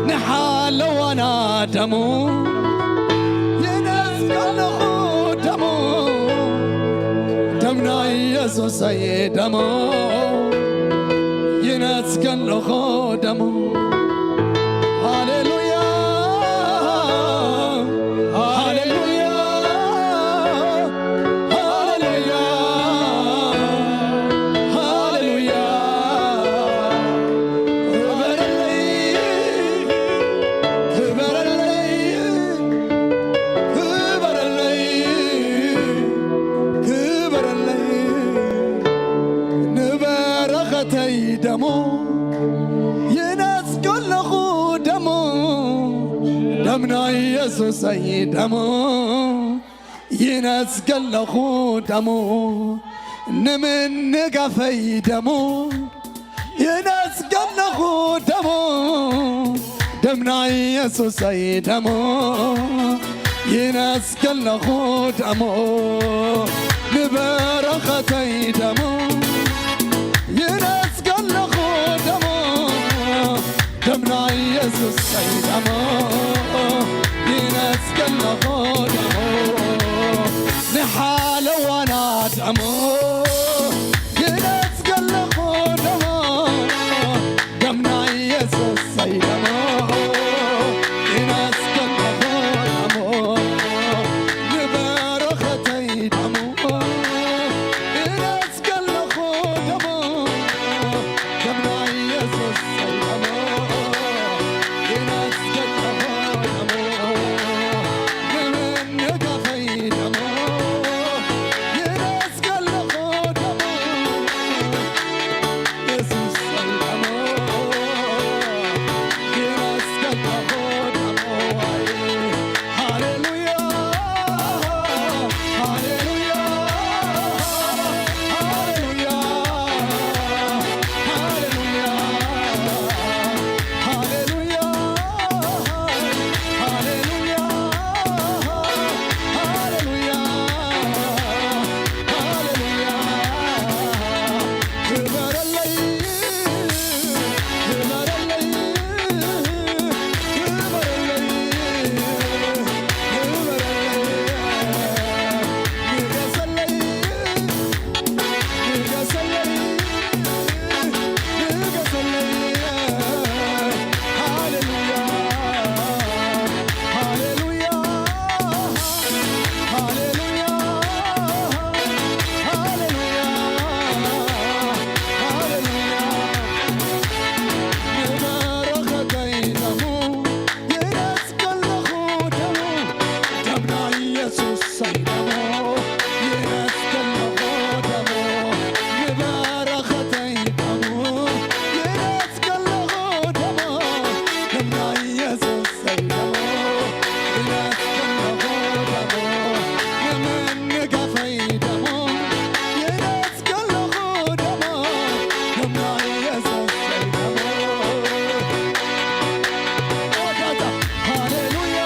ንሓለዋና ደሙ ይነስገለኹ ደሙ ደምና ኢየሱሰይ ደሙ ይነስገለኹ ደሙ ሃሌሉያ ሃሌሉያ ሃሌሉያ ሃሌሉያ ክበረለይ ክበረለይ ክበረለይ ክበረለይ ንበረኸተይ ደሙ ደም ናይ የሱሰይ ደሙ ይነጽገለኹ ደሙ ንምንጋፈይ ደሙ ይነጽገለኹ ደሙ ደም ናይ የሱሰይ ደሙ ይነጽገለኹ ደሙ ንበረኸተይ ደሙ ይነጽገለኹ ደሙ ደም ናይ የሱሰይ ደሙ ይነጽገለኹ ደሙ ንሓለዋና ደሙ ይነጽገለኹ ደሙ ደም ናይ የሱሰይ ደሙ ይነጽገለኹ ደሙ ንበረኸተይ ደሙ ይነጽገለኹ ደሙ ደም ናይ የሱሰይ ደሙ ይነጽገለኹ ደሙ ንምንጋፈይ ደሙ ይነጽገለኹ ደሙ የሱሰይ ደሙ ይነጽገለኹ ደሙ ሃሌሉያ ሃሌሉያ ሃሌሉያ ሃሌሉያ ሃሌሉያ ሃሌሉያ ሃሌሉያ ክበረለይ ክበረለይ ክበረለይ ክበረለይ ንገሰለይ ንገሰለይ ንገሰለይ ሃሌሉያ ሃሌሉያ ሃሌሉያ ሃሌሉያ ሃሌሉያ ንበረኸተይ ደሙ ይነጽገለኹ ደሙ ደም ናይ የሱሰይ ደሙ ይነጽገለኹ ደሙ ንበረኸተይ ደሙ ይነጽገለኹ ደሙ ደም ናይ የሱሰይ ደሙ ይነጽገለኹ ደሙ ንምንጋፈይ ደሙ ይነጽገለኹ ደሙ ደም ናይ የሱሰይ ደሙ ሃሌሉያ ሃሌሉያ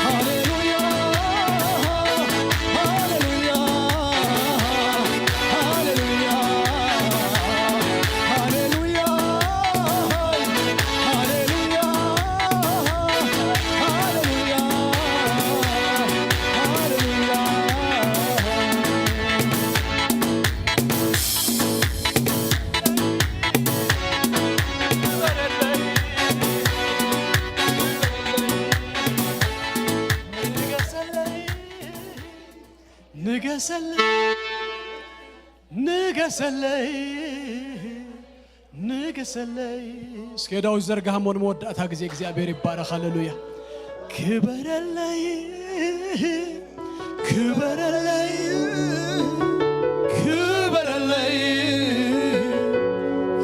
ሃሌሉያ ሃሌሉያ ሃሌሉያ ሃሌሉያ ሃሌሉያ ሃሌሉያ ንገሰለይ ንገሰለይ ንገሰለይ። እስከ ዳዊት ዘርጋሃሞ ንመወዳእታ ግዜ እግዚኣብሔር ይባረኽ። ሃሌሉያ። ክበረለይ ክበረለይ ክበረለይ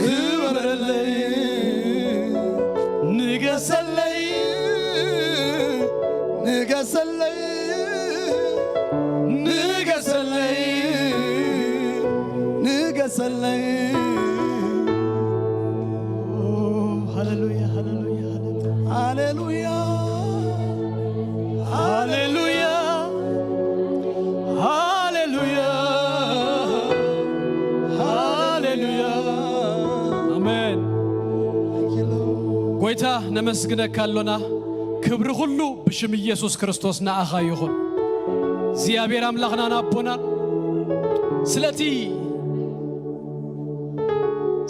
ክበረለይ ንገሰለይ ንገሰለይ ንገሰለይ ንገሰለይ ሃሌሉያ ሃሌሉያ ሃሌሉያ ሃሌሉያ ሃሌሉያ ሃሌሉያ ኣሜን። ጎይታ ነመስግነካ ኣሎና። ክብሪ ኩሉ ብሽም ኢየሱስ ክርስቶስ ንኣኻ ይኹን። እግዚኣብሔር ኣምላኽናን ኣቦናን ስለቲ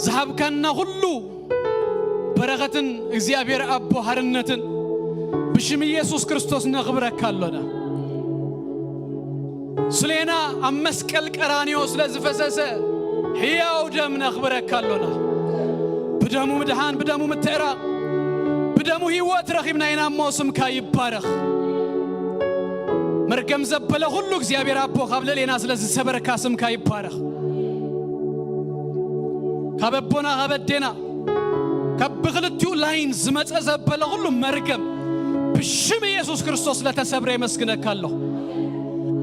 ዝሃብካና ኩሉ በረኸትን እግዚኣብሔር ኣቦ ሃርነትን ብሽም ኢየሱስ ክርስቶስ ነኽብረካ ኣሎና። ስሌና ኣብ መስቀል ቀራንዮ ስለ ዝፈሰሰ ሕያው ደም ነኽብረካ ኣሎና። ብደሙ ምድሓን፣ ብደሙ ምትዕራቕ፣ ብደሙ ህይወት ረኺብና ኢና እሞ ስምካ ይባረኽ። መርገም ዘበለ ኩሉ እግዚኣብሔር ኣቦ ካብ ልዕሌና ስለ ዝሰበርካ ስምካ ይባረኽ። ካብ ኣቦና ካብ ኣዴና ካብ ብክልቲኡ ላይን ዝመጸ ዘበለ ኩሉ መርገም ብሽም ኢየሱስ ክርስቶስ ለተሰብረ የመስግነካ ኣለኹ።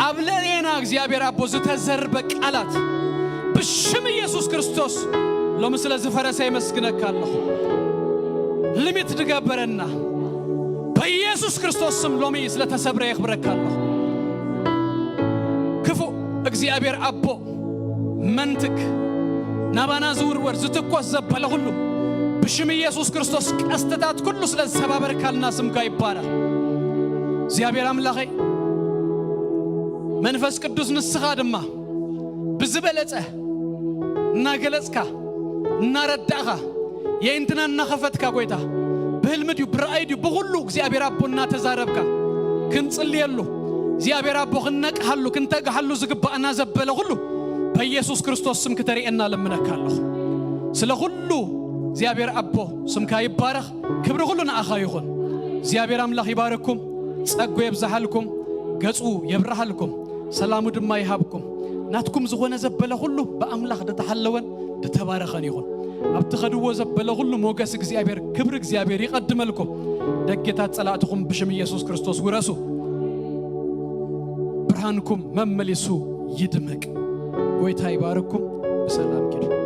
ኣብ ልዕሌና እግዚኣብሔር ኣቦ ዝተዘርበ ቃላት ብሽም ኢየሱስ ክርስቶስ ሎሚ ስለ ዝፈረሰ የመስግነካ ኣለኹ። ሊሚት ድገበረና በኢየሱስ ክርስቶስ ስም ሎሚ ስለተሰብረ የኽብረካ ኣለኹ። ክፉእ እግዚኣብሔር ኣቦ መንትግ ናባና ዝውርወር ዝትኮስ ዘበለ ኩሉ ብሽም ኢየሱስ ክርስቶስ ቀስትታት ኩሉ ስለ ዝሰባበርካልና ስምካ ይባረኽ። እግዚኣብሔር ኣምላኸይ መንፈስ ቅዱስ ንስኻ ድማ ብዝበለጸ እናገለጽካ እናረዳእኻ የእንትና እናኸፈትካ ጎይታ ብህልሚ ድዩ ብረኣይ ድዩ ብኹሉ እግዚኣብሔር ኣቦ እናተዛረብካ ክንጽልየሉ እግዚኣብሔር ኣቦ ክንነቅሓሉ ክንተግሓሉ ዝግባኣና ዘበለ ኩሉ በኢየሱስ ክርስቶስ ስም ክተርእየና ለምነካ ኣለኹ። ስለ ኩሉ እግዚኣብሔር ኣቦ ስምካ ይባረኽ። ክብሪ ኩሉ ንኣኻ ይኹን። እግዚኣብሔር ኣምላኽ ይባርኩም፣ ጸጉ የብዝሓልኩም፣ ገጹ የብርሃልኩም፣ ሰላሙ ድማ ይሃብኩም። ናትኩም ዝኾነ ዘበለ ኩሉ ብኣምላኽ ድተሓለወን ድተባረኸን ይኹን። ኣብቲ ኸድዎ ዘበለ ኩሉ ሞገስ እግዚኣብሔር ክብሪ እግዚኣብሔር ይቐድመልኩም። ደጌታት ጸላእትኹም ብሽም ኢየሱስ ክርስቶስ ውረሱ። ብርሃንኩም መመሊሱ ይድመቅ። ጎይታ ይባርኩም። ብሰላም ኪዱ።